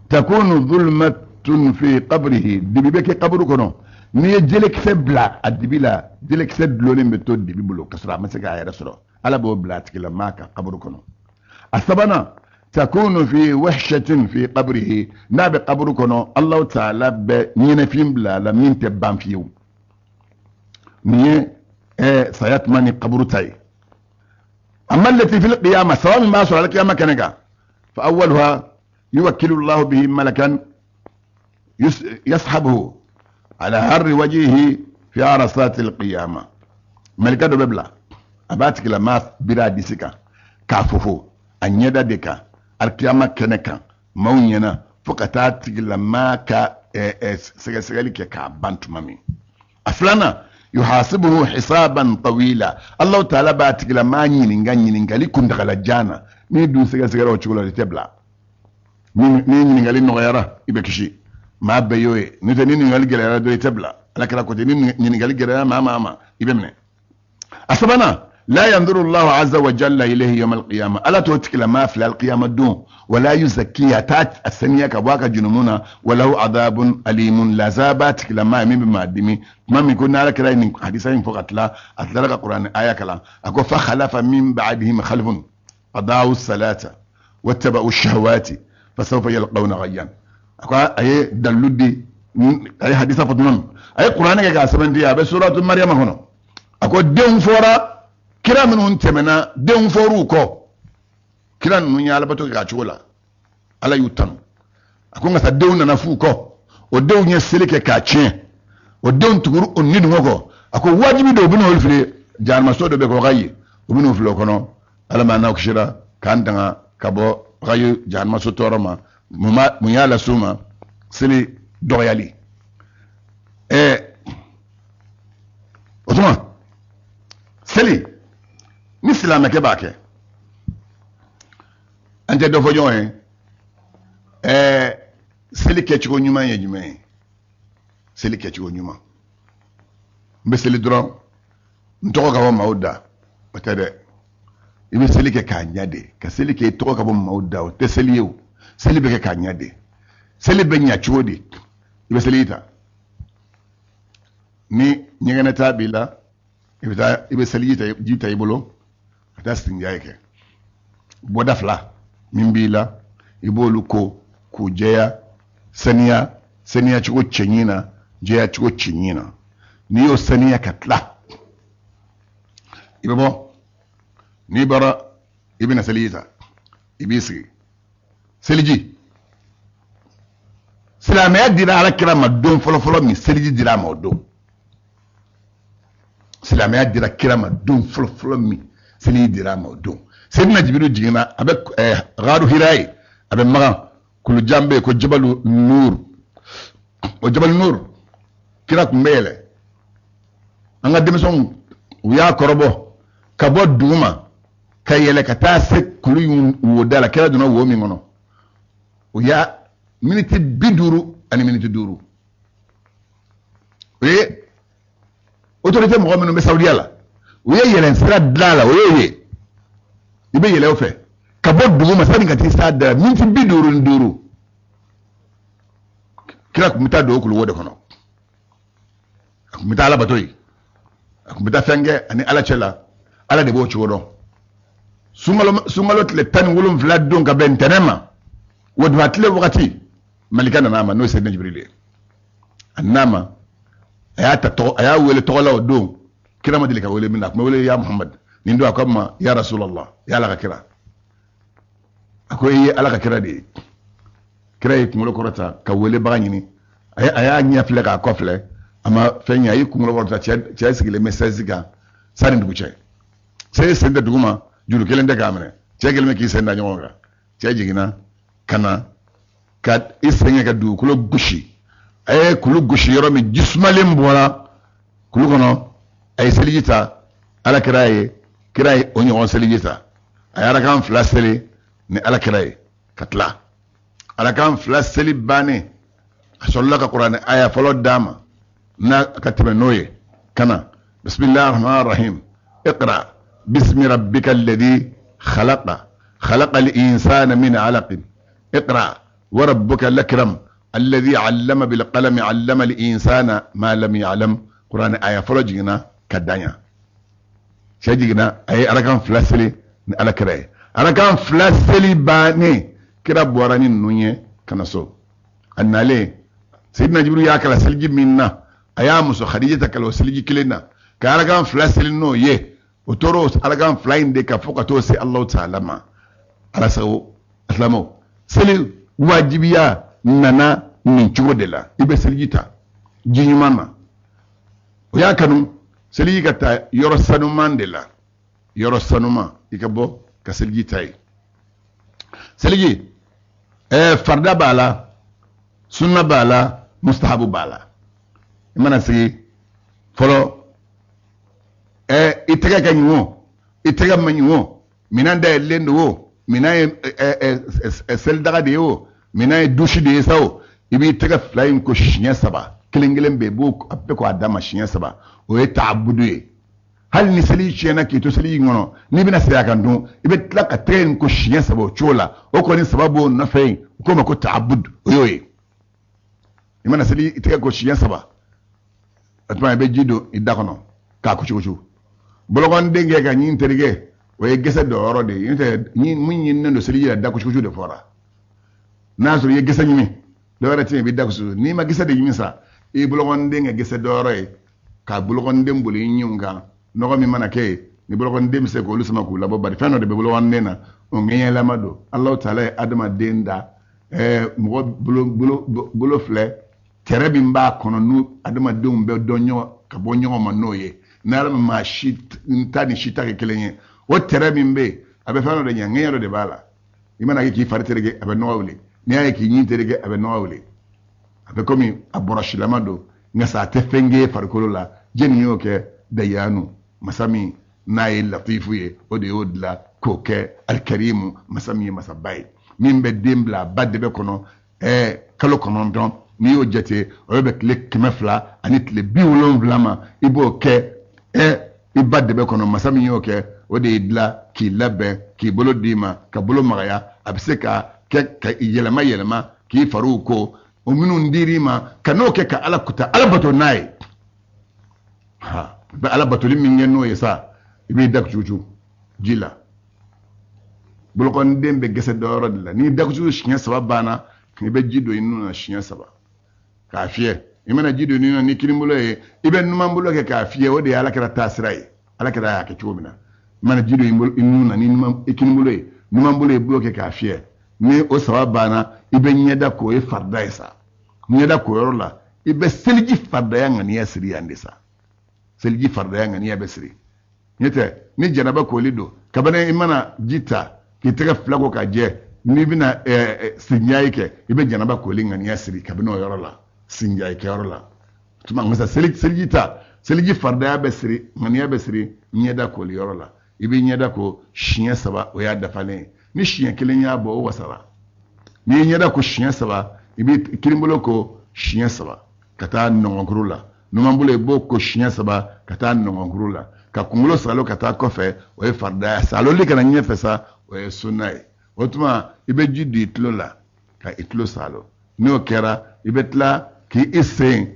takunu zulmatun fi qabrihi, dibi bɛ kɛ kaburu kɔnɔ. N'i ye jelekisɛ bila a dibi la, jelekisɛ dulonnen bɛ to dibi bolo ka sɔrɔ a ma se k'a yɛrɛ sɔrɔ. Ala b'o bila a tigilamaa kan kaburu kɔnɔ. A sabanan, takunu fi wahshatin fi qabrihi, n'a bɛ kaburu kɔnɔ, Allahu ta'ala bɛ ɲɛnɛfin bila a la min tɛ ban fiyewu. Nin ye saya tuma ni kaburu ta ye. Amma allati fil qiyama, saba min b'a sɔrɔ alikiyama kɛnɛ kan, fa awwaluha yuwakkilu Allahu bihi malakan yashabuhu ala harri wajhihi fi arasati alqiyama. Malika dɔ bɛ bila, a b'a tigilamaa biri a disi kan k'a fofo a ɲɛda de kan alikiyama kɛnɛ kan maaw ɲɛna, fo ka taa tigilamaa ka sɛgɛsɛgɛli kɛ k'a ban tuma min. A filanan, yuhasibuhu hisaban tawila, Allahu ta'ala b'a tigilamaa ɲininka ɲininkali kuntagalajan na. N'i dun sɛgɛsɛgɛra o cogo la, i tɛ bila. Ni ɲininkali nɔgɔyara, i bɛ kisi, maa bɛɛ y'o ye. N'o tɛ, ni ɲininkali gɛlɛyara dɔrɔn, i tɛ bila. Ala kira ko ten, ni ɲininkali gɛlɛyara maa ma, i bɛ minɛ. A sabanan, la yanzuru Allahu azza wa jalla ilayhi yawm al-qiyamah, Ala t'o tigilamaa filɛ al-qiyamah don, wala yuzakki, a t'a a saniya ka bɔ a ka junumu na, walahu adhabun alimun, lazaba b'a tigilamaa ye min bɛ maa dimi. Tuma min ko n'Ala kira ye nin hadisa in fɔ ka tila, a tilara ka kuranɛ aya kalan, a ko fa khalafa min ba'dihim khalfun adaa'u salata wattaba'u shahawati fasawfa yalqawna ghayyan. A ko a ye dalilu di, a ye hadisa fɔ tuma min, a ye kuranɛ kɛ k'a sɛbɛntiya, a bɛ suratu Mariyama kɔnɔ. A ko denw fɔra kira minnu tɛmɛna, denw fɔr'u kɔ, kira ninnu ye alabato kɛ a cogo la, Ala y'u tanu. A ko nka sa denw nana f'u kɔ, o denw ye seli kɛ k'a tiɲɛ, o denw tuguru o ni dungɔ kɔ. A ko wajibi don, u bɛna olu fili jahanamaso dɔ bɛ kɔ ka ye, u bɛn'u fili o kɔnɔ. Ala ma n'aw kisira k'an tanga ka bɔ kayi jahanamaso tɔɔrɔ ma. Mun y'a las'u ma? Seli dɔgɔyali. O tuma seli, ni silamɛkɛ b'a kɛ, an tɛ dɔ fɔ ɲɔgɔn ye. Seli kɛcogo ɲuman ye jumɛn ye? Seli kɛcogo ɲuman, n bɛ seli dɔrɔn n tɔgɔ ka bɔ maaw da, o tɛ dɛ. I bɛ seli kɛ k'a ɲɛ de. Ka seli kɛ i tɔgɔ ka bɔ maaw da, o tɛ seli ye o. Seli bɛ kɛ k'a ɲɛ de. Seli bɛ ɲɛ cogo di? I bɛ seli ta, ni ɲɛgɛnɛta b'i la, i bɛ taa, i bɛ seliji ta, ji ta i bolo ka taa sinja kɛ. Bɔda fila min b'i la, i b'olu ko k'u jɛya, saniya, saniya cogo cɛɲi na, jɛya cogo cɛɲi na. N'i y'o saniya ka tila, i bɛ bɔ. N'i bɔra, i bɛna seliji ta, i b'i sigi seliji. Silamɛya dira ala kira ma don fɔlɔfɔlɔ min, seliji dira a ma o don. Silamɛya dira kira ma don fɔlɔfɔlɔ min, seliji dira a ma o don. Seyidina Jibiru jiginna, a bɛ gaaru Hira ye, a bɛ Makan, kulujan bɛ yen ko Jabalu Nur. O Jabalu Nur, kira tun bɛ yɛlɛ. An ka denmisɛnw, u y'a kɔrɔbɔ ka bɔ duguma ka yɛlɛ ka taa se kulu in woda la. Kira donna wo min kɔnɔ, o y'a miniti 50 ani miniti 5. O ye autorité mɔgɔ minnu bɛ Saudiya la, u ye yɛlɛn sira dilan a la, o y'o ye. I bɛ yɛlɛ o fɛ ka bɔ duguma sani ka t'i s'a da la, miniti 55. Kira tun bɛ taa don o kuluwo de kɔnɔ. A tun bɛ taa ala bato yen, a tun bɛ taa fɛn kɛ ani ala cɛ la, ala de b'o cogo dɔn. Sunkalo tile 17 don ka bɛn ntɛnɛn ma, waduha tile wagati, malika nana a ma, n'o ye Seyidina Jibirili ye. A nana a ma, a y'a ta tɔgɔ, a y'a wele tɔgɔ la. O don kira ma deli ka wele min na, a tun bɛ wele ya Muhamad. Nin don a ko a ma ya Rasulallah, ya ala ka kira. A ko i ye ala ka kira de ye. Kira ye kunkolo kɔrɔta ka welebaga ɲini. A y'a ɲɛ filɛ k'a kɔ filɛ, a ma fɛn ye. A y'i kunkolo kɔrɔta, cɛ sigilen bɛ sɛzi kan sani dugu cɛ. Cɛ ye sen tɛ duguma, juru kelen tɛ k'a minɛ. Cɛ kelen bɛ k'i sen da ɲɔgɔn kan. Cɛ jiginna ka na ka i sen kɛ ka dugukolo gosi. A ye kulu gosi yɔrɔ min, ji sumalen bɔra kulu kɔnɔ. A ye seliji ta ala kira ye, kira ye o ɲɔgɔn seliji ta. A ye arakan fila seli ni ala kira ye ka tila. Arakan fila seli bannen, a sɔrɔla ka kuranɛ aya fɔlɔ d'a ma n'a ka tɛmɛ n'o ye ka na bisimilahi rahman rahim, iqra bismi rabbika alladhi khalaqa, khalaqa al-insana min alaqin, iqra wa rabbuka al-akram alladhi allama bil qalami, allama al-insana ma lam ya'lam. Kuranɛ aya fɔlɔ jiginna ka dan yan. Cɛ jiginna, a ye arakan fila seli ni ala kira ye. Arakan fila seli bannen, kira bɔra ni ninnu ye ka na so. A nalen, Seyidina Jibiru y'a kala seliji min na, a y'a muso Khadija kala o seliji kelen na ka arakan fila seli n'o ye. O tora o arakan fila in de kan fo ka t'o se Alahu taala ma. Ala sago, silamɛw, seli wajibiya nana nin cogo de la. I bɛ seliji ta ji ɲuman na. O y'a kanu seliji ka taa yɔrɔ sanuman de la, yɔrɔ sanuman, i ka bɔ ka seliji ta yen. Seliji farida b'a la, sunna b'a la, mustahabu b'a la. I mana sigi fɔlɔ, i tɛgɛ ka ɲi o, i tɛgɛ ma ɲi o, minɛn dayɛlɛlen don o, minɛn ye selidaga de ye o, minɛn ye dusi de ye sa o, i b'i tɛgɛ fila in ko siɲɛ saba, kelen kelen bɛɛ, i b'o a bɛɛ ko a dama siɲɛ saba. O ye taabudu ye. Hali ni seli tiɲɛna k'i to seli in kɔnɔ, n'i bɛna segin a kan dun, i bɛ tila ka tɛgɛ in ko siɲɛ saba o cogo la. O kɔni saba b'o nɔfɛ yen, u k'o ma ko taabudu. O y'o ye. I mana seli, i tɛgɛ ko siɲɛ saba, o tuma i bɛ ji don i da kɔnɔ k'a kucukucu. Bolokɔniden kɛ ka ɲin terikɛ, o ye gɛsɛ dɔyɔrɔ de ye. N'o tɛ, min ɲininen don seliji la, da kucukucu de fɔra. N'a y'a sɔrɔ i ye gɛsɛ ɲimi, dɔwɛrɛ tɛ yen, i bɛ da kucukucu. N'i ma gɛsɛ de ɲimi sa, i ye bolokɔniden kɛ gɛsɛ dɔyɔrɔ ye ka bolokɔniden boli i ɲinw kan. Nɔgɔ min mana kɛ yen, ni bolokɔniden bɛ se k'olu sama k'u labɔ, bari fɛn dɔ de bɛ bolokɔniden na, o ŋɛɲɛlama don. Alahu taala ye adamaden da, mɔgɔ bolo filɛ, tɛrɛ min b'a kɔnɔ, n'u adamadenw bɛ dɔn ɲɔgɔn ka bɔ ɲɔgɔn ma n'o ye, n'ala ma maa si ta ni si ta kɛ kelen ye, o tɛrɛ min bɛ yen, a bɛ fɛn dɔ de ɲɛ, ŋɛɲɛ dɔ de b'a la. I mana kɛ k'i fari tereke, a bɛ nɔgɔ wuli. N'i y'a ye k'i ɲin tereke, a bɛ nɔgɔ wuli. A bɛ komi a bɔrɔsilama don, nka sa a tɛ fɛn kɛ farikolo la. Jɛnni y'o kɛ? Dayanu, masa min n'a ye latifu ye, o de y'o dilan k'o kɛ alikarimu, masa min ye masaba ye, min bɛ den bila a ba dɛbɛ kɔnɔ kalo 9. N'i y'o jate, o bɛ bɛn tile 270 ma. I b'o kɛ. I ba dɛbɛ kɔnɔ, masa min y'o kɛ, o de y'i dilan k'i labɛn, k'i bolo d'i ma, ka bolo magaya, a bɛ se ka kɛ ka i yɛlɛma yɛlɛma, k'i fariw ko, o minnu dir'i ma, ka n'o kɛ ka Ala kuta, Ala bato n'a ye. Ha, i bɛ Ala batoli min kɛ n'o ye sa, i b'i da cucu ji la. Bolokɔniden bɛ gɛsɛ dɔ yɔrɔ de la. N'i da cucu siɲɛ saba banna, i bɛ ji don i nun na siɲɛ saba k'a fiyɛ. I mana ji don i nun na ni kinibolo ye, i bɛ numanbolo kɛ k'a fiyɛ. O de ye Ala kira taasira ye, Ala kira y'a kɛ cogo min na. I mana ji don i nun na ni i kinibolo ye, numanbolo i b'o kɛ k'a fiyɛ. Ni o saba banna, i bɛ ɲɛda ko, o ye farida ye sa. Ɲɛda ko yɔrɔ la, i bɛ seliji faridaya ŋaniya siri yan de sa. Seliji faridaya ŋaniya bɛ siri. N'o tɛ, ni janaba koli don, kabini i mana ji ta k'i tɛgɛ fila ko ka jɛ, n'i bɛna sinjayi kɛ, i bɛ janaba koli ŋaniya siri kabini o yɔrɔ la, sinjayi kɛyɔrɔ la. Tuma nka seliji ta, seliji faridaya bɛ siri, ŋaniya bɛ siri ɲɛda koli yɔrɔ la. I b'i ɲɛda ko siɲɛ saba, o y'a dafalen ye. Ni siɲɛ kelen y'a bɔ, o wasara. N'i ye ɲɛda ko siɲɛ saba, i b'i kininbolo ko siɲɛ saba ka taa nɔngɔnkuru la. Numanbolo, i b'o ko siɲɛ saba ka taa nɔngɔnkuru la. Ka kunkolo salo ka taa kɔfɛ, o ye faridaya. Saloli ka na ɲɛfɛ sa, o ye sunna ye. O tuma i bɛ ji don i tulo la ka i tulo salo. N'o kɛra, i bɛ tila k'i sen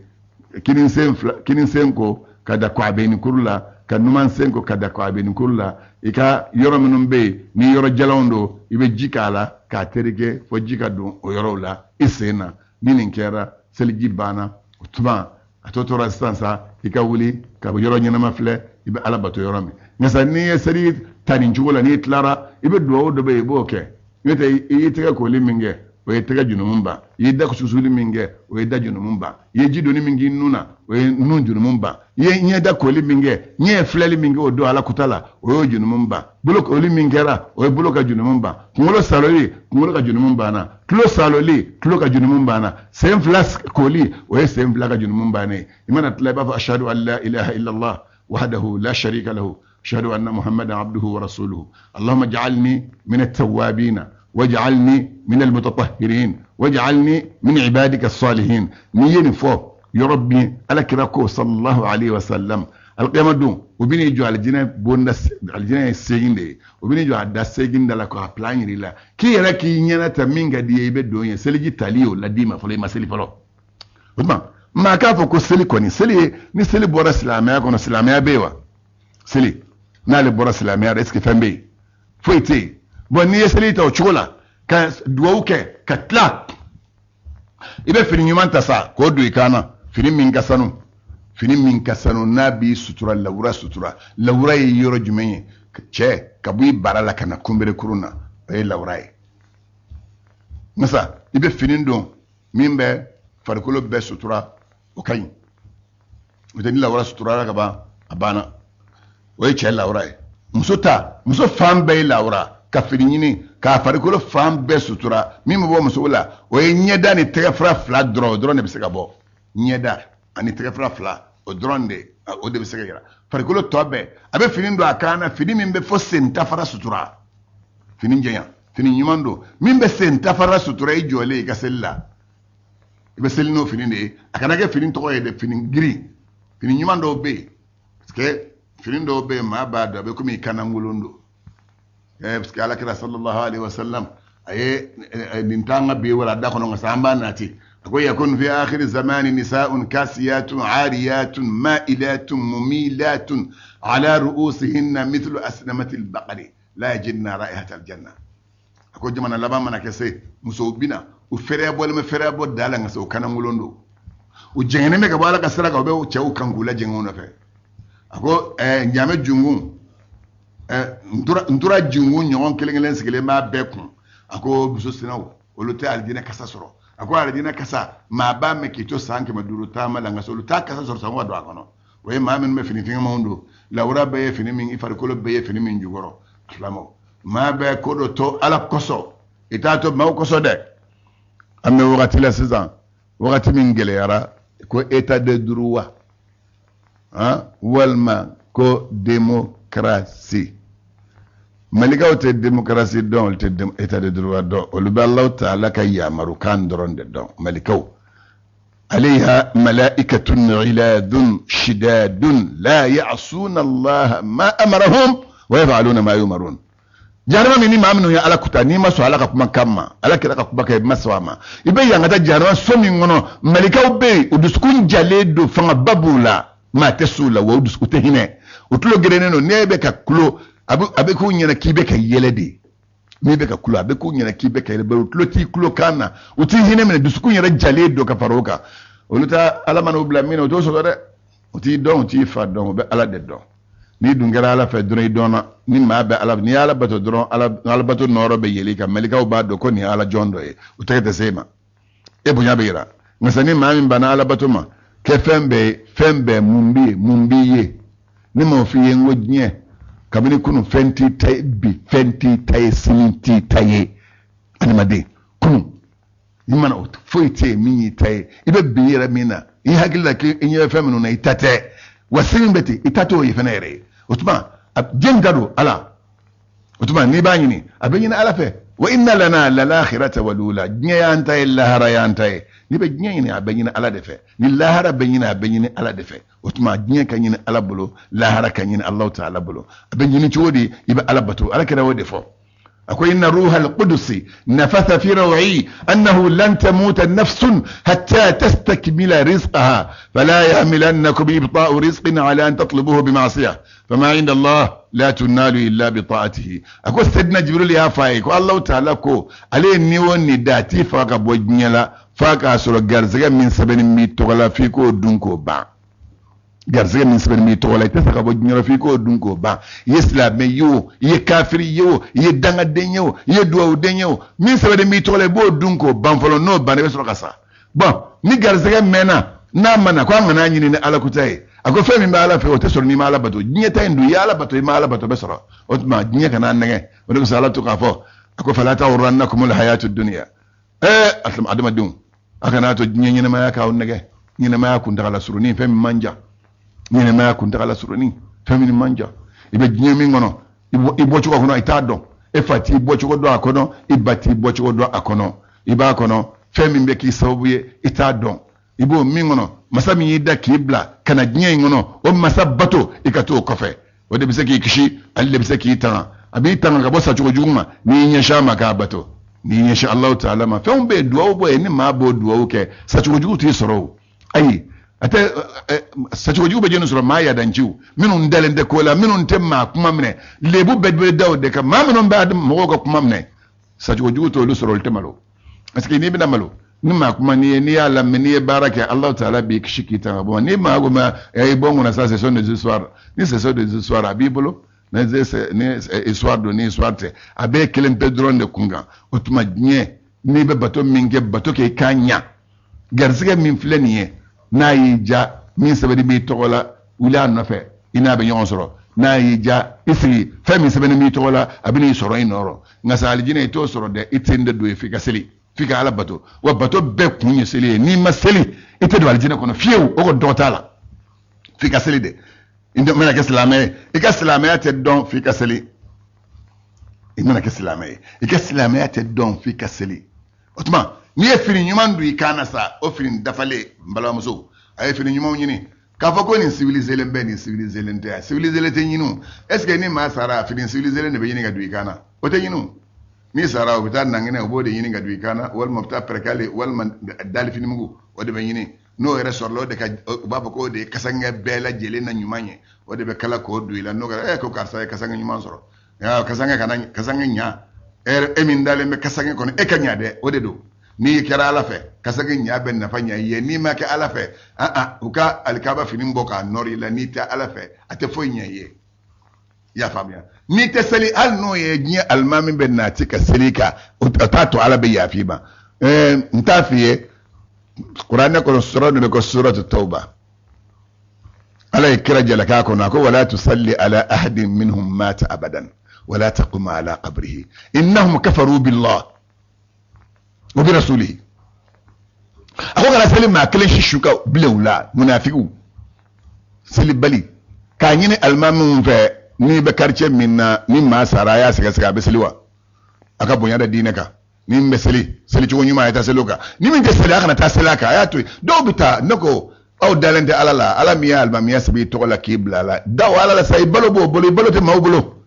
kinin sen fila, kinin sen ko ka da kɔabeni kuru la, ka numan sen ko ka da kɔabeni kuru la. I ka yɔrɔ minnu bɛ yen ni yɔrɔ jalanw don, i bɛ ji k'a la k'a tereke fo ji ka don o yɔrɔw la i sen na. Ni nin kɛra, seliji banna. O tuma a tɔ tora sisan sa, i ka wuli ka yɔrɔ ɲɛnama filɛ, i bɛ Ala bato yɔrɔ min. Nka sa, n'i ye seli ta nin cogo la, n'i tilara, i bɛ dugawu dɔ bɛ yen, i b'o kɛ. N'o tɛ, i y'i tɛgɛ koli min kɛ, o ye tɛgɛ junumu ban. I ye da susuli min kɛ, o ye da junumu ban. I ye ji donni min k'i nun na, o ye nun junumu ban. I ye ɲɛda koli min kɛ, ɲɛ ye filɛli min kɛ o don Ala kuta la, o y'o junumu ban. Bolo koli min kɛra, o ye bolo ka junumu ban. Kunkolo saloli, kunkolo ka junumu banna. Tulo saloli, tulo ka junumu banna. Sen fila koli, o ye sen fila ka junumu bannen. I mana tila, i b'a fɔ ashadu an la ilaha illallah wahdahu la sharika lahu ashhadu anna muhammadan abduhu wa rasuluhu allahumma ij'alni min at-tawwabin waj'alni min al-mutatahhirin waj'alni min ibadika as-salihin. N'i ye nin fɔ yɔrɔ min, Ala kira ko sallallahu alaihi wa sallam, alqiyama don, u bɛn'i jɔ alijinɛ bonda, alijinɛ ye 8 de ye, u bɛn'i jɔ a da 8 da la k'a plan yir'i la, k'i yɛrɛ k'i ɲɛna ta min ka di ye, i bɛ don ye. Seliji tali y'o la d'i ma fɔlɔ, i ma seli fɔlɔ. O tuma maa k'a fɔ ko seli kɔni, seli ye, ni seli bɔra silamɛya kɔnɔ, silamɛya bɛ yen wa? Seli n'ale bɔra silamɛya la, est ce que fɛn bɛ yen? Foyi tɛ yen. Bon, n'i ye seli ta o cogo la, ka dugawu kɛ ka tila, i bɛ fini ɲuman ta sa k'o don i kan na, fini min ka sanu, fini min ka sanu n'a b'i sutura, lawura sutura. Lawura ye yɔrɔ jumɛn ye? Cɛ, ka bɔ i bara la ka na kunberekurun na, o ye lawura ye. Masa, i bɛ fini don min bɛ farikolo bɛɛ sutura, o ka ɲi. O tɛ ni lawura suturara ka ban, a banna. O ye cɛ lawura ye. Muso ta, muso fan bɛɛ ye lawura. Ka fini ɲini k'a farikolo fan bɛɛ sutura, min bɛ bɔ muso la, o ye ɲɛda ni tɛgɛfara fila dɔrɔn, o dɔrɔn de bɛ se ka bɔ. Ɲɛda ani tɛgɛfara fila, o dɔrɔn de, o de bɛ se ka yira. Farikolo tɔ bɛɛ, a bɛ fini don a kan na, fini min bɛ fɔ sen tafara sutura, fini jɛnya, fini ɲuman don min bɛ sen tafara sutura. I jɔlen i ka seli la, i bɛ seli n'o fini de ye. A kana kɛ fini tɔgɔ ye dɛ, fini girin, fini ɲuman dɔw bɛ yen, parce que fini dɔw bɛ yen, maa b'a dɔn, a bɛ komi i kanankolon don. Parce que Ala kira sallallahu alaihi wasallam a ye nin t'an ka bi wala da kɔnɔ, nka sa an b'a nati. A ko yakun fi akhiri zamani nisa'un kasiyatun ariyatun ma'ilatun mumilatun ala ru'usihinna mithlu asnamati al-baqari la yajidna raihata al-janna. A ko jamana laban mana kɛ se, musow bina, u fɛrɛ bɔlen bɛ fɛrɛ bɔ da la, nka se u kanankolon don, u jɛngɛnnen bɛ ka bɔ Ala ka sira kan, u bɛ cɛw kan k'u lajɛngɛ u nɔfɛ. A ko ɲaamɛ jungun, ntura jungun ɲɔgɔn kelen kelen sigilen b'a bɛɛ kun. A ko muso sinaw, olu tɛ alijinɛ kasa sɔrɔ. A ko alijinɛ kasa, maa b'a mɛn k'i to san 500 taama la, nka olu t'a kasa sɔrɔ sanko ka don a kɔnɔ. O ye maa minnu bɛ fini fɛngɛmanw don, lawura bɛɛ ye fini min, i farikolo bɛɛ ye fini min jukɔrɔ. Silamɛw, maa bɛ ko dɔ to Ala kosɔn, i t'a to maaw kosɔn dɛ. An bɛ wagati la sisan, wagati min gɛlɛyara, ko état de droit, han, walima ko démocratie. Malikaw tɛ démocratie dɔn, olu tɛ état de droit dɔn, olu bɛ Alahu Taala ka yamarukan dɔrɔn de dɔn. Malikaw, Alayha malaikatun ghiladun shidadun la ya'suna Allah ma amarahum wa yaf'aluna ma yumarun. Jahanama min ni maa minnu ye Ala kuta, n'i ma sɔn Ala ka kumakan ma, Ala kira ka kumakan i ma sɔn a ma, i bɛ yan ka taa jahanama so min kɔnɔ, malikaw bɛ yen, u dusukun jalen don, fangaba b'u la, maa tɛ s'u la, wa u dusu tɛ hinɛ, u tulo gerennen don. N'e bɛ ka kulo, a bɛ k'u ɲɛna k'i bɛ ka yɛlɛ de. N'i bɛ ka kulo, a bɛ k'u ɲɛna k'i bɛ ka yɛlɛ, bari u tulo t'i kulo kan na, u t'i hinɛ minɛ, dusukun yɛrɛ jalen don ka fara o kan. Olu ta Ala mana u bila min na, u t'o sɔrɔ dɛ. U t'i dɔn, u t'i fa dɔn, u bɛ Ala de dɔn. N'i dun kɛra Ala fɛ dɔrɔn, i dɔnna. Ni maa bɛ Ala, n'i ye Ala bato dɔrɔn, Ala bato nɔɔrɔ bɛ yɛlɛ i kan. Malikaw b'a dɔn ko nin ye Ala jɔn dɔ ye, u tɛgɛ tɛ se e ma, e bonya bɛ yira. Nka sa ni maa min banna Ala bato ma, kɛ fɛn bɛɛ ye, fɛn bɛɛ mun b'i ye, mun b'i ye? Ne m'o f'i ye n ko diɲɛ kabini kunun fɛn t'i ta ye, bi fɛn t'i ta ye, sini t'i ta ye. Adamaden kunun i mana o foyi tɛ yen min y'i ta ye. I bɛ bi yɛrɛ min na, i hakili la k'i ɲɛ bɛ fɛn minnu na, i ta tɛ. Wa sini bɛ ten, i ta t'o ye fɛnɛ yɛrɛ ye. O tuma jɛn ta don Ala. O tuma n'i b'a ɲini, a bɛ ɲini Ala fɛ. Wa inna lana lalakhirata walula, diɲɛ y'an ta ye, lahara y'an ta ye. N'i bɛ diɲɛ ɲini, a bɛ ɲini Ala de fɛ. Ni lahara bɛ ɲini, a bɛ ɲini Ala de fɛ. O tuma diɲɛ ka ɲini Ala bolo, lahara ka ɲini Alahu taala bolo. A bɛ ɲini cogo di? I bɛ Ala bato. Ala kira o de fɔ. A ko inna ruha al-qudusi nafatha fi raw'i annahu lan tamuta nafsun hatta tastakmila rizqaha fala yahmilannakum ibta'u rizqin ala an tatlubuhu bima'siyah fama inda Allah la tunalu illa bi ta'atihi. A ko Sayyidina Jibril y'a fɔ a ye ko Alahu taala ko ale ye ni o ni da, a t'i faga ka bɔ diɲɛ la f'a k'a sɔrɔ garisɛgɛ min sɛbɛnni b'i tɔgɔ la, f'i k'o dun k'o ban. Garisɛgɛ min sɛbɛnni b'i tɔgɔ la, i tɛ se ka bɔ diɲɛ la f'i k'o dun k'o ban. I ye silamɛ ye o, i ye kafiri ye o, i ye dangaden ye o, i ye dugawuden ye o, min sɛbɛnni b'i tɔgɔ la, i b'o dun k'o ban fɔlɔ. N'o banna, i bɛ sɔrɔ ka sa. Bɔn, ni garisɛgɛ mɛnna, n'a ma na, ko an kana ɲini ni Ala kuta ye. A ko fɛn min bɛ Ala fɛ, o tɛ sɔrɔ n'i ma Ala bato. Diɲɛ ta in dun, i ye Ala bato, i ma Ala bato, o bɛ sɔrɔ. O tuma diɲɛ kana nɛgɛ. O de kosɔn Ala to k'a fɔ, a ko fala taghurrannakumul hayatu dunya. Adamadenw, a kana to diɲɛ ɲɛnamaya k'aw nɛgɛ. Ɲɛnamaya kuntagala surunin, fɛn min man jan. Ɲɛnamaya kuntagala surunin, fɛn min man jan. I bɛ diɲɛ min kɔnɔ, i bɔcogo kɔnɔ, i t'a dɔn. E fa t'i bɔcogo dɔn a kɔnɔ, i ba t'i bɔcogo dɔn a kɔnɔ. I b'a kɔnɔ, fɛn min bɛ k'i sababu ye, i t'a dɔn. I b'o min kɔnɔ, masa min y'i da k'i bila ka na diɲɛ in kɔnɔ, o masa bato, i ka t'o kɔfɛ. O de bɛ se k'i kisi, ale de bɛ se k'i tanga. A b'i tanga ka bɔ sacogo jugu ma n'i ɲɛsin a ma k'a bato. N'i ɲɛsin Alahu taala ma, fɛnw bɛ yen, duwawu bɔ yen, ni maa b'o duwawu kɛ, sacogo jugu t'i sɔrɔ o. Ayi, a tɛ, sacogo jugu bɛ jɔnni sɔrɔ? Maa yadanciw, minnu dalen tɛ ko la, minnu tɛ maa kuma minɛ, lebu bɛɛ bɛ da o de kan. Maa minnu bɛ mɔgɔw ka kuma minɛ, sacogo jugu t'olu sɔrɔ, olu tɛ malo. Parce que n'i bɛna malo, ni maa kuma n'i ye, n'i y'a lamɛn, n'i ye baara kɛ, Alahu taala b'i kisi k'i tanga. Bɔ ni maa ko ma, i bɔ n kunna sa, ce sont des histoires. Ni ce sont des histoires, a b'i bolo. Ni histoire don, ni histoire tɛ, a bɛɛ kelen pe dɔrɔn de kun kan. O tuma diɲɛ, n'i bɛ bato min kɛ, bato kɛ i k'a ɲa. Garisɛgɛ min filɛ nin ye, n'a y'i ja, min sɛbɛnni b'i tɔgɔ la, wuli a nɔfɛ, i n'a bɛ ɲɔgɔn sɔrɔ. N'a y'i ja, i sigi, fɛn min sɛbɛnni b'i tɔgɔ la, a bɛ n'i sɔrɔ i nɔ rɔ. Nka sa alijinɛ, i t'o sɔrɔ dɛ, i tɛ n de don ye, f'i ka seli, f'i ka Ala bato. Wa bato bɛɛ kun ye seli ye. N'i ma seli, i tɛ don alijinɛ kɔnɔ fiyewu, o kɔni tɔgɔ t'a la. F'i ka seli de. I mana kɛ silamɛ ye, i ka silamɛya tɛ dɔn f'i ka seli. I mana kɛ silamɛ ye, i ka silamɛya tɛ dɔn f'i ka seli. O tuma n'i ye fini ɲuman don i kan na sa, o fini dafalen, n balimamuso, a ye fini ɲumanw ɲini. K'a fɔ ko nin civilisé bɛ, nin civilisé tɛ, a civilisé tɛ ɲini o. Est ce que ni maa sara, fini civilisé de bɛ ɲini ka don i kan na? O tɛ ɲini o. N'i sara, u bɛ taa nangɛnɛ, u b'o de ɲini ka don i kan na, walima u bɛ taa pɛrɛkale, walima dalifini mugu, o de bɛ ɲini. N'o yɛrɛ sɔrɔla, o de ka, u b'a fɔ k'o de ye kasankɛ bɛɛ lajɛlen na ɲuman ye, o de bɛ kala k'o don i la. N'o kɛra, ko karisa ye kasankɛ ɲuman sɔrɔ. Kasankɛ kana kasankɛ ɲa. E min dalen bɛ kasankɛ kɔnɔ, e ka ɲa dɛ, o de don. N'i kɛra Ala fɛ, kasankɛ ɲa bɛ nafa ɲa i ye. N'i ma kɛ Ala fɛ, u ka alikaba fini bɔ k'a nɔrɔ i la, n'i tɛ Ala fɛ, a tɛ foyi ɲɛ i ye. I y'a faamuya? N'i tɛ seli, hali n'o ye diɲɛ alimami bɛ nati ka seli kan, o t'a to Ala bɛ yafa i ma. N t'a f'i ye, kuranɛ kɔnɔ sura dɔ bɛ ko suratu tawba. Ala ye kira jalaki a kɔnɔ, a ko wala tusalli ala ahadin minhum mata abadan wala taqum ala qabrihi innahum kafaru billah wa bi rasulihi. A ko kana seli maa kelen si su kan bilen u la, munafigiw selibali k'a ɲini alimamiw fɛ. N'i bɛ quartier min na, ni maa sara, a y'a sɛgɛsɛgɛ, a bɛ seli wa? A ka bonya da diinɛ kan. Ni min bɛ seli, selicogo ɲuman, a ye taa seli o kan. Ni min tɛ seli, a kana taa seli a kan, a y'a to yen. Dɔw bɛ taa, ne ko aw dalen tɛ Ala la. Ala min ye alimamiya sɛbɛn i tɔgɔ la k'i bila a la, da o Ala la sa. I balo b'o bolo, i balo tɛ maaw bolo.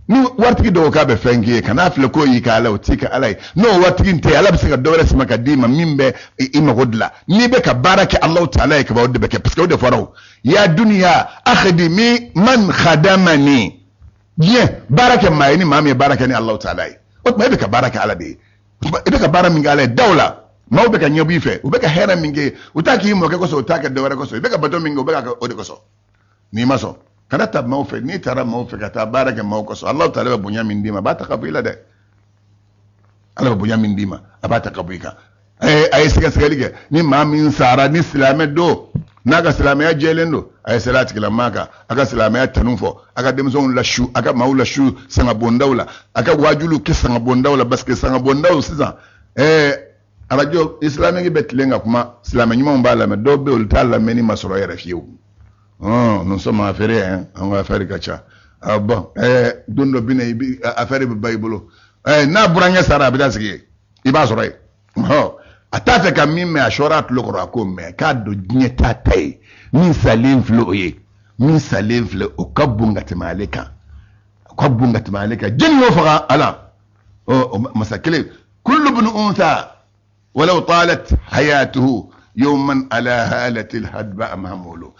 Ni waritigi dɔw k'a bɛ fɛn k'i ye, kan'a filɛ k'o y'i ka Ala ye, o t'i ka Ala ye. N'o waritigi in tɛ, Ala bɛ se ka dɔ wɛrɛ sama ka d'i ma min bɛ i mago dilan. N'i bɛ ka baara kɛ Alahu taala ye kaban, o de bɛ kɛ, parce que o de fɔra o ya duniya akhdimi man khadamani. Diɲɛ baara kɛ maa ye ni maa min ye baara kɛ ni Alahu taala ye. O tuma e bɛ ka baara kɛ Ala de ye. O tuma e bɛ ka baara min kɛ Ala ye, da o la. Maaw bɛ ka ɲɛbɔ i fɛ, u bɛ ka hɛrɛ min kɛ, u t'a k'i mɔkɛ kosɔn, u t'a kɛ dɔ wɛrɛ kosɔn. I bɛ ka bato min kɛ, u bɛ ka kɛ o de kosɔn. N'i ma sɔn, kana taa maaw fɛ. N'i taara maaw fɛ ka taa baara kɛ maaw kosɔn, Alahu taala bɛ bonya min d'i ma, a b'a ta ka bɔ i la dɛ. Ala bɛ bonya min d'i ma, a b'a ta ka bɔ i kan. A ye sɛgɛsɛgɛli kɛ. Ni maa min sara, ni silamɛ don, n'a ka silamɛya jɛlen don, a ye seli a tigilamaa kan, a ka silamɛya tanu fɔ, a ka denmisɛnw lasu, a ka maaw lasu sangabondaw la, a ka waajuliw kɛ sangabondaw la, parce que sangabondaw sisan, arajo islamique bɛ tilen ka kuma, silamɛ ɲumanw b'a lamɛn, dɔw bɛ yen olu t'a lamɛnni ma sɔrɔ yɛrɛ fiyewu. Nous sommes affairés, hein, an ka affaire ka ca. Ah, bon, don dɔ bɛ na, i bi affaire bɛ ban i bolo. N'a burankɛ sara, a bɛ taa sigi yen, i b'a sɔrɔ yen. A t'a fɛ ka min mɛn, a sɔrɔ a tulo kɔrɔ, a k'o mɛn, k'a dɔn diɲɛ t'a ta ye. Min salen filɛ o ye, min salen filɛ o ka bon ka tɛmɛ ale kan, o ka bon ka tɛmɛ ale kan. Jɛni y'o faga ala ɔ masa kelen. Kullu bin unsa walaw talat hayatuhu yawman ala halatil hadba mahmulu.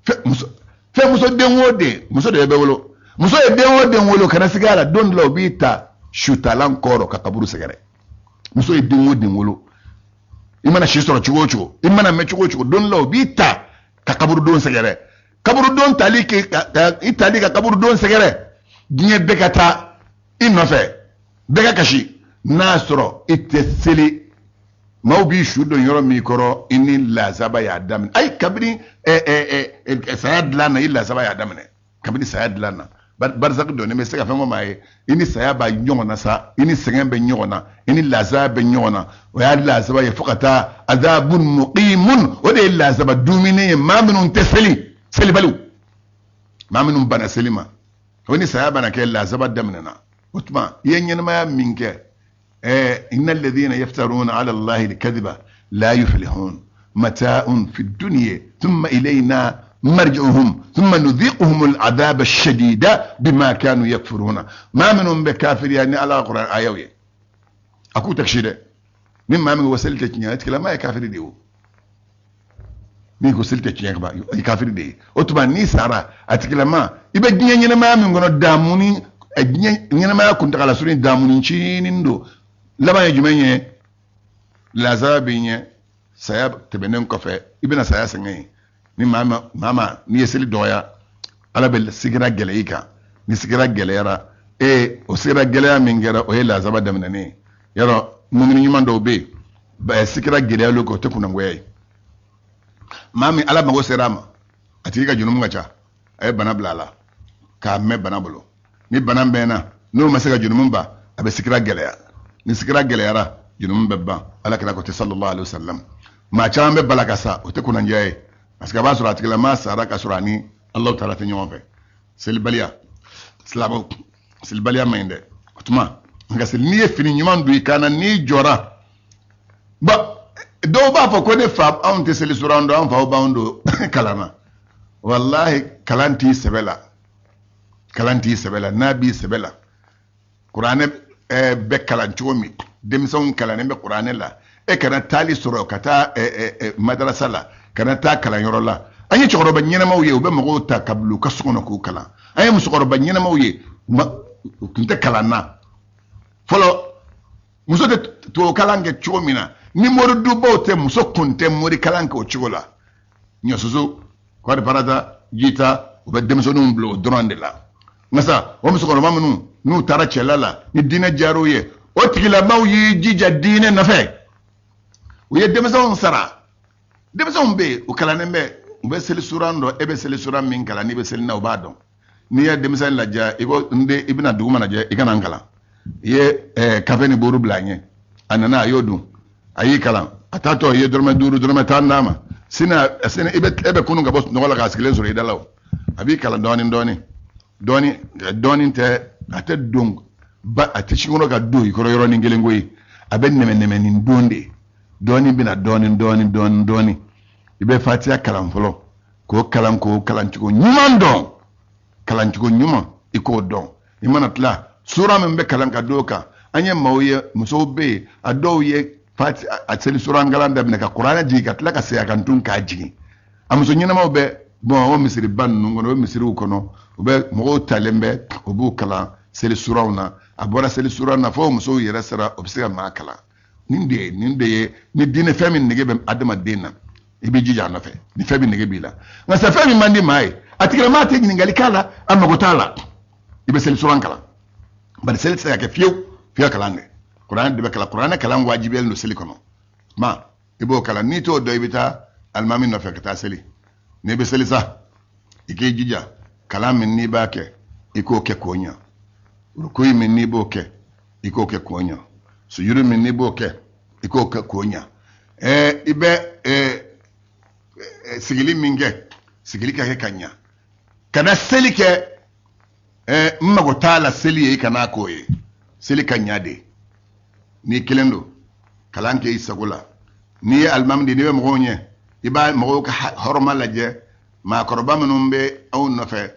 Fɛn muso den o den, muso de bɛ wolo, muso ye den o den wolo, kana sigi a la, don dɔ la o b'i ta sutalan kɔrɔ ka kaburu sɛgɛrɛ. Muso ye den o den wolo, i mana si sɔrɔ cogo o cogo, i mana mɛn cogo o cogo, don dɔ la o b'i ta ka kaburudon sɛgɛrɛ. Kaburudon tali ke ka i tali ka kaburudon sɛgɛrɛ, diɲɛ bɛɛ ka taa i nɔfɛ, bɛɛ ka kasi. N'a sɔrɔ i tɛ seli, maaw b'i su don yɔrɔ min kɔrɔ, i ni lazaba y'a daminɛ. Ayi, kabini saya dilan na, i lazaba y'a daminɛ. Kabini saya dilan na, barisaki dɔɔnin bɛ se ka fɛn fɔ maa ye. I ni saya b'a ɲɔgɔn na sa, i ni sɛgɛn bɛ ɲɔgɔn na, i ni lazaba bɛ ɲɔgɔn na. O y'a lazaba ye fo ka taa azabun muqimun. O de ye lazaba dumuni ye. Maa minnu tɛ seli, selibaliw, maa minnu banna seli ma, o ni saya bana kɛ, lazaba daminɛna. O tuma i ye ɲɛnamaya min kɛ, inna alladhina yaftaruna ala allahi alkadhiba la yuflihun mata'un fi dunya thumma ilayna marji'uhum thumma nudhiquhum al'adhaba ash-shadida bima kanu yakfuruna. Maa minnu bɛ kafiriya ni Ala ka Kuran ayaw ye, a k'u tɛ kisi dɛ. Ni maa min ko seli tɛ tiɲɛ, a tigilama ye kafiri de ye. O min ko seli tɛ tiɲɛ kaban, o ye kafiri de ye. O tuma n'i sara, a tigilama, i bɛ diɲɛ ɲɛnamaya min kɔnɔ, damu ni diɲɛ ɲɛnamaya kuntagala surun, damu ni ncinin don. Laban ye jumɛn ye? Lazara b'i ɲɛ. Saya tɛmɛnen kɔfɛ, i bɛna saya sɛgɛn ye. Ni maa ma n'i ye seli dɔgɔya, Ala bɛ sigira gɛlɛya i kan. Ni sigira gɛlɛyara, o sigira gɛlɛya min kɛra, o ye lazaba daminɛnen ye. Yɔrɔ mumini ɲuman dɔw bɛ yen, sigira gɛlɛya olu kan, o tɛ kunnangoya ye. Maa min Ala mago sera a ma, a tigi ka jurumu ka ca, a ye bana bila a la k'a mɛn bana bolo. Ni bana mɛnna, n'o ma se ka jurumu ban, a bɛ sigira gɛlɛya. Ni sigira gɛlɛyara, jurumu bɛ ban. Ala kira ko ten sallallahu alaihi wasallam. Maa caman bɛ bala ka sa, o tɛ kunnandiya ye, parce que a b'a sɔrɔ a tigilamaa sara ka sɔrɔ a ni Alahu taala tɛ ɲɔgɔn fɛ. Selibaliya, silamɛw, selibaliya man ɲi dɛ. O tuma nka seli, n'i ye fini ɲuman don i kan na, n'i jɔra, ba dɔw b'a fɔ ko ne fa, anw tɛ seli suran dɔn, an faw b'anw don kalan na. Walahi, kalan t'i sɛbɛ la, kalan t'i sɛbɛ la. N'a b'i sɛbɛ la, kuranɛ bɛ kalan cogo min, denmisɛnw kalannen bɛ kuranɛ la, e kana taali sɔrɔ ka taa madarasa la, kana taa kalanyɔrɔ la. An ye cɛkɔrɔba ɲɛnamaw ye, u bɛ mɔgɔw ta ka bila u ka so kɔnɔ k'u kalan. An ye musokɔrɔba ɲɛnamaw ye, u tun tɛ kalan na fɔlɔ. Muso tɛ tubabu kalan kɛ cogo min na, ni moridubaw tɛ, muso kun tɛ mori kalan kɛ o cogo la. Ɲɔsusu, kɔɔri parata, jita, u bɛ denmisɛnninw bila o dɔrɔn de la. Nka sa, o musokɔrɔba minnu n'u taara cɛla la, ni diinɛ diyar'u ye, o tigilamaw y'i jija diinɛ nɔfɛ, u ye denmisɛnw sara. Denmisɛnw bɛ yen, u kalannen bɛ, u bɛ seli suran dɔn. E bɛ seli suran min kalan, n'i bɛ seli na, u b'a dɔn. N'i ye denmisɛn lajɛ, i ko n den, i bɛna dugu mana jɛ, i kana n kalan. I ye kafe ni buru bila a ɲɛ, a nana, a y'o dun, a y'i kalan. A taatɔ, i ye dɔrɔmɛ 5, dɔrɔmɛ 10 d'a ma. Sini, sini i bɛ e bɛ kunun ka bɔ sunɔgɔ la k'a sigilen sɔrɔ i da la. O a b'i kalan dɔɔnin dɔɔnin dɔɔnin dɔɔnin tɛ, a tɛ don Ba a tɛ sin kɔnɔ ka don i kɔrɔ yɔrɔnin kelen koyi, a bɛ nɛmɛ ni don de, dɔɔni bɛna dɔɔni dɔɔni dɔɔni dɔɔni. I bɛ fatiya kalan fɔlɔ, k'o kalan, k'o kalancogo ɲuman dɔn, kalancogo ɲuman i k'o dɔn. I mana tila, sura min bɛ kalan ka d'o kan, an ye maaw ye, musow bɛ yen, a dɔw ye fati a seli suran kalan daminɛ ka kuranɛ jigin, ka tila ka segin a kan tun k'a jigin. A muso ɲɛnamaw bɛ bɔn o misiriba ninnu kɔnɔ, o misiriw kɔnɔ, u bɛ mɔgɔw talen bɛ, u b'u kalan seli suraw na. A bɔra seli suran na fo musow yɛrɛ sera, o bɛ se ka maa kalan. Nin de ye ni diinɛ fɛn min nege bɛ adamaden na, i b'i jija a nɔfɛ. Ni fɛn min nege b'i la, nka sa fɛn min man di maa ye, a tigilamaa tɛ ɲininkali k'a la, a mago t'a la. I bɛ seli suran kalan, bari seli tɛ se ka kɛ fiyewu f'i ka kalan kɛ. Kuranɛ de bɛ kalan, kuranɛ kalan wajibiyalen don seli kɔnɔ. Ma i b'o kalan, n'i t'o dɔn, i bɛ taa alimami nɔfɛ ka taa seli. N'i bɛ seli sa, i k'i jija kalan min n'i b'a kɛ, i k'o kɛ k'o ɲa. Rukuyi min n'i b'o kɛ, i k'o kɛ k'o ɲa. Sujuru min n'i b'o kɛ, i k'o kɛ k'o ɲa. I bɛ sigili min kɛ, sigili ka kɛ ka ɲa. Kana seli kɛ n mago t'a la seli ye, i kana k'o ye. Seli ka ɲa de. N'i kelen don, kalan kɛ i sago la. N'i ye alimami de, n'i bɛ mɔgɔw ɲɛ, i b'a mɔgɔw ka hɔrɔma lajɛ. Maakɔrɔba minnu bɛ aw nɔfɛ,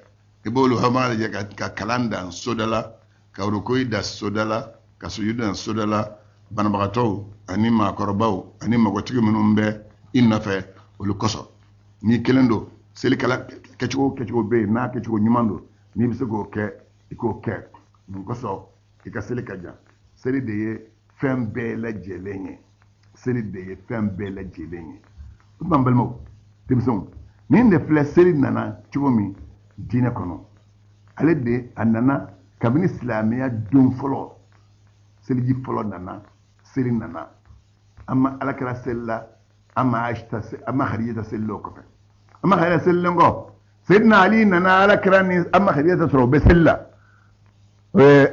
i b'olu hɔrɔma lajɛ ka kalan dan soda la, ka rukoyi da soda la, ka sujudu dan soda la. Banabagatɔw ani maakɔrɔbaw ani magotigi minnu bɛ i nɔfɛ, olu kosɔn. N'i kelen don, seli kala kɛcogo kɛcogo bɛ yen, n'a kɛcogo ɲuman don, n'i bɛ se k'o kɛ, i k'o kɛ. Nin kosɔn i ka seli ka jan. Seli de ye fɛn bɛɛ lajɛlen ye, seli de ye fɛn bɛɛ lajɛlen ye. O tuma, n balimaw, denmisɛnw, nin de filɛ seli nana cogo min diinɛ kɔnɔ. Ale de a nana kabini silamɛya don fɔlɔ, seliji fɔlɔ nana, seli nana. An ma ala kɛra seli la, an ma Aisha, an ma Hadija seli la. O kɔfɛ, an ma Hadija selilen kɔ, Seydina Ali nana ala kɛra ni an ma Hadija sɔrɔ, u bɛ seli la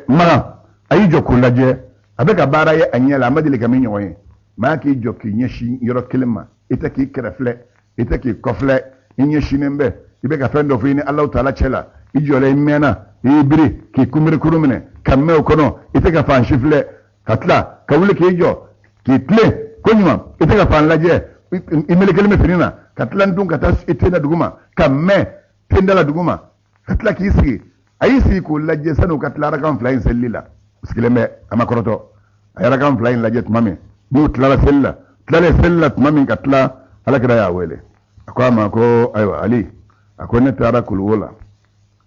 Makan. A y'i jɔ k'o lajɛ, a bɛ ka baara ye a ɲɛ la, a ma deli ka min ɲɔgɔn ye. Maa k'i jɔ k'i ɲɛsin yɔrɔ kelen ma, i tɛ k'i kɛrɛfɛ, i tɛ k'i kɔfilɛ, i ɲɛsinnen bɛ, i bɛ ka fɛn dɔ fɔ i ni Alahu taala cɛ la. I jɔlen, i mɛnna, i y'i biri k'i kunberekuru minɛ ka mɛn o kɔnɔ, i tɛ ka fan si filɛ, ka tila ka wuli k'i jɔ k'i tilen ko ɲuman, i tɛ ka fan lajɛ, i melekelen bɛ fini na, ka tila dun ka taa i ten da duguma ka mɛn tenda la duguma, ka tila k'i sigi. A y'i sigi k'o lajɛ sani u ka tila arakan fila in selili la. U sigilen bɛ, a ma kɔrɔtɔ. A ye arakan fila in lajɛ tuma min, n'u tilara seli la, tilalen seli la tuma min ka tila, alakira y'a wele, a ko a ma ko: "Ayiwa Ali," a ko, "ne taara kuluwo la,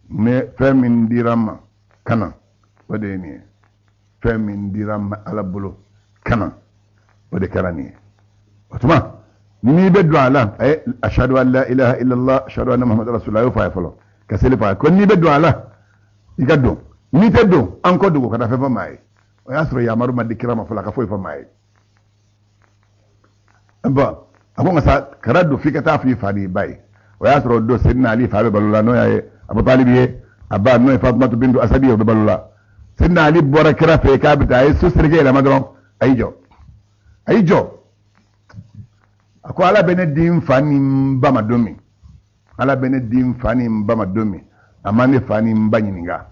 ne fɛn min dira n ma ka na, o de ye nin ye. Fɛn min dira n ma Ala bolo ka na, o de kɛra nin ye." O tuma, n'i bɛ don a la, a ye "ashadu an la ilaha illallah, ashadu anna muhammadu rasulullah", a y'o fɔ a ye fɔlɔ ka seli fɔ a ye. Ko n'i bɛ don a la, i ka don, n'i tɛ don, an kɔ dogo, ka taa fɛn fɔ maa ye. O y'a sɔrɔ yamaru ma di kira ma fɔlɔ a ka foyi fɔ maa ye. Bon, a ko nka sa, kana don f'i ka taa fɔ i fa n'i ba ye. O y'a sɔrɔ o don Seydina Ali fa bɛ balo la, n'o ye Abu Talib ye, a ba n'o ye Fatumatu bintu Asadi ye, o bɛ balo la. Seydina Ali bɔra kira fɛ yen k'a bɛ taa, a ye so seleke yɛlɛma dɔrɔn, a y'i jɔ, a y'i jɔ, a ko: "Ala bɛ ne di n fa ni n ba ma don min, Ala bɛ ne di n fa ni n ba ma don min, a ma ne fa ni n ba ɲininka."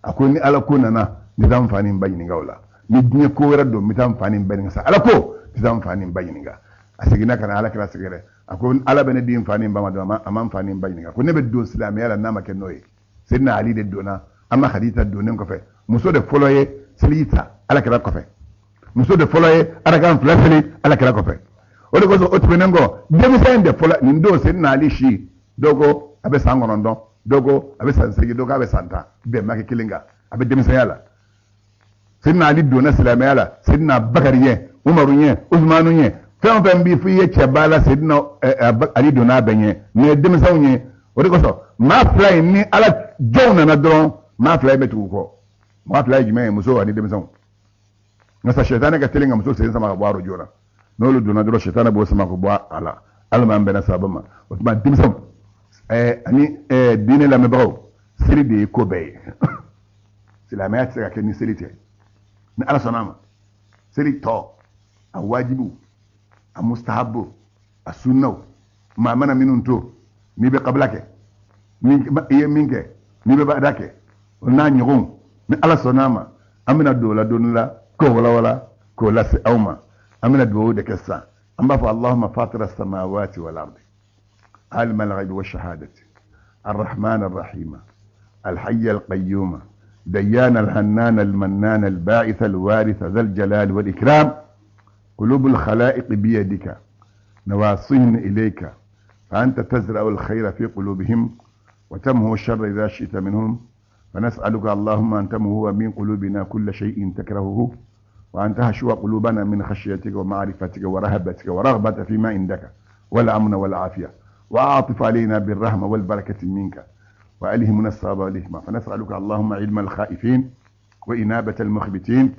A ko ni Ala ko nana, n tɛ taa n fa ni n ba ɲininka o la. Ni diɲɛ ko wɛrɛ don, n bɛ taa n fa ni n ba ɲininka sa, Ala ko n tɛ taa n fa ni n ba ɲininka. A seginna ka na Ala kira sɛgɛrɛ, a ko: "Ala bɛ ne di n fa ni n ba ma don, a ma n fa ni n ba ɲininka." Ko ne bɛ don silamɛya la n'a ma kɛ n'o ye. Seydina Ali de donna an ma Hadija donnen kɔfɛ. Muso de fɔlɔ ye seliji ta Ala kira kɔfɛ, muso de fɔlɔ ye arakan fila seli Ala kira kɔfɛ. O de kosɔn, o tɛmɛnen kɔ, denmisɛn de fɔlɔ nin don, Seydina Ali si, dɔw ko a bɛ san 9, dɔw ko a bɛ san 8, dɔw ko a bɛ san 10, bɛn ma kɛ kelen kan, a bɛ denmisɛnya la. Seydina Ali donna silamɛya la Seydina Bakari ɲɛ, Umaru ɲɛ, Usumanu ɲɛ, fɛn o fɛn b'i f'i ye cɛba la, Seydina Ali donna a bɛɛ ɲɛ. Nin ye denmisɛnw ye. O de kosɔn, maa fila in, ni Ala jɔnw nana dɔrɔn, maa fila in bɛ tugu kɔ. Maa fila ye jumɛn ye? Muso ani denmisɛnw. Nka sa, sɛtanɛ ka teli ka muso sen sama ka bɔ a rɔ joona. N'olu donna dɔrɔn, sɛtanɛ b'o sama ka bɔ a la. Ala m'an bɛnna sababa ma. O tuma, denmisɛnw ani diinɛ lamɛnbagaw, seli de ye ko bɛɛ ye. Silamɛya tɛ se ka kɛ ni seli tɛ. Ni Ala sɔnna a ma, seli tɔ, a wajibiw, a mustahabu, a sunnaw, maa mana minnu to, n'i bɛ kabila kɛ, ni i ye min kɛ, n'i bɛ bada kɛ, o n'a ɲɔgɔnw, ni Ala sɔnna a ma, an An bɛna don o la don dɔ la k'o walawala k'o lase aw ma. An bɛna dugawu de kɛ sisan. An b'a fɔ allahumma fatira samawati wal ardi alima al-ghaibi wa shahadati الرحمن الرحيم الحي القيوم ديان الهنان المنان الباعث الوارث ذا الجلال والإكرام قلوب الخلائق بيدك نواصيهم إليك فأنت تزرع الخير في قلوبهم وتمهو الشر إذا شئت منهم فنسألك اللهم أن تمهو من قلوبنا كل شيء تكرهه وأن تهشو قلوبنا من خشيتك ومعرفتك ورهبتك ورغبة فيما عندك والأمن والعافية وأعطف علينا بالرحمة والبركة منك وألهمنا الصواب والحكمة. فنسألك اللهم علم الخائفين وإنابة المخبتين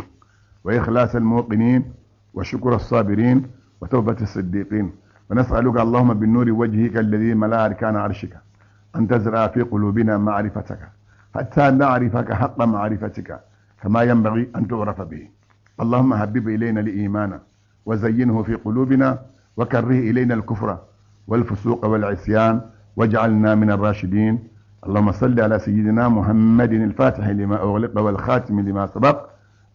وإخلاص الموقنين وشكر الصابرين وتوبة الصديقين. ونسألك اللهم بالنور وجهك الذي ملأ أركان عرشك أن تزرع في قلوبنا معرفتك حتى نعرفك حق معرفتك كما ينبغي أن تعرف به. اللهم حبب إلينا الإيمان وزينه في قلوبنا وكره إلينا الكفر والفسوق والعصيان واجعلنا من الراشدين. اللهم صل على سيدنا محمد الفاتح لما أغلق والخاتم لما سبق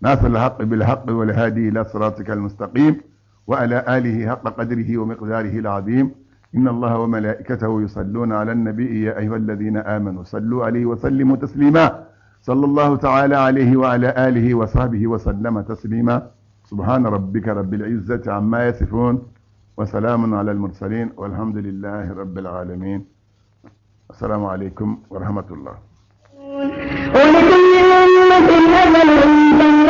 ناصر الحق بالحق والهادي إلى صراطك المستقيم وعلى آله حق قدره ومقداره العظيم. إن الله وملائكته يصلون على النبي يا أيها الذين آمنوا صلوا عليه وسلموا تسليما. صلى الله تعالى عليه وعلى آله وصحبه وسلم تسليما. سبحان ربك رب العزة عما يصفون وسلام على المرسلين والحمد لله رب العالمين. السلام عليكم ورحمة الله. ولكل أمة أجل.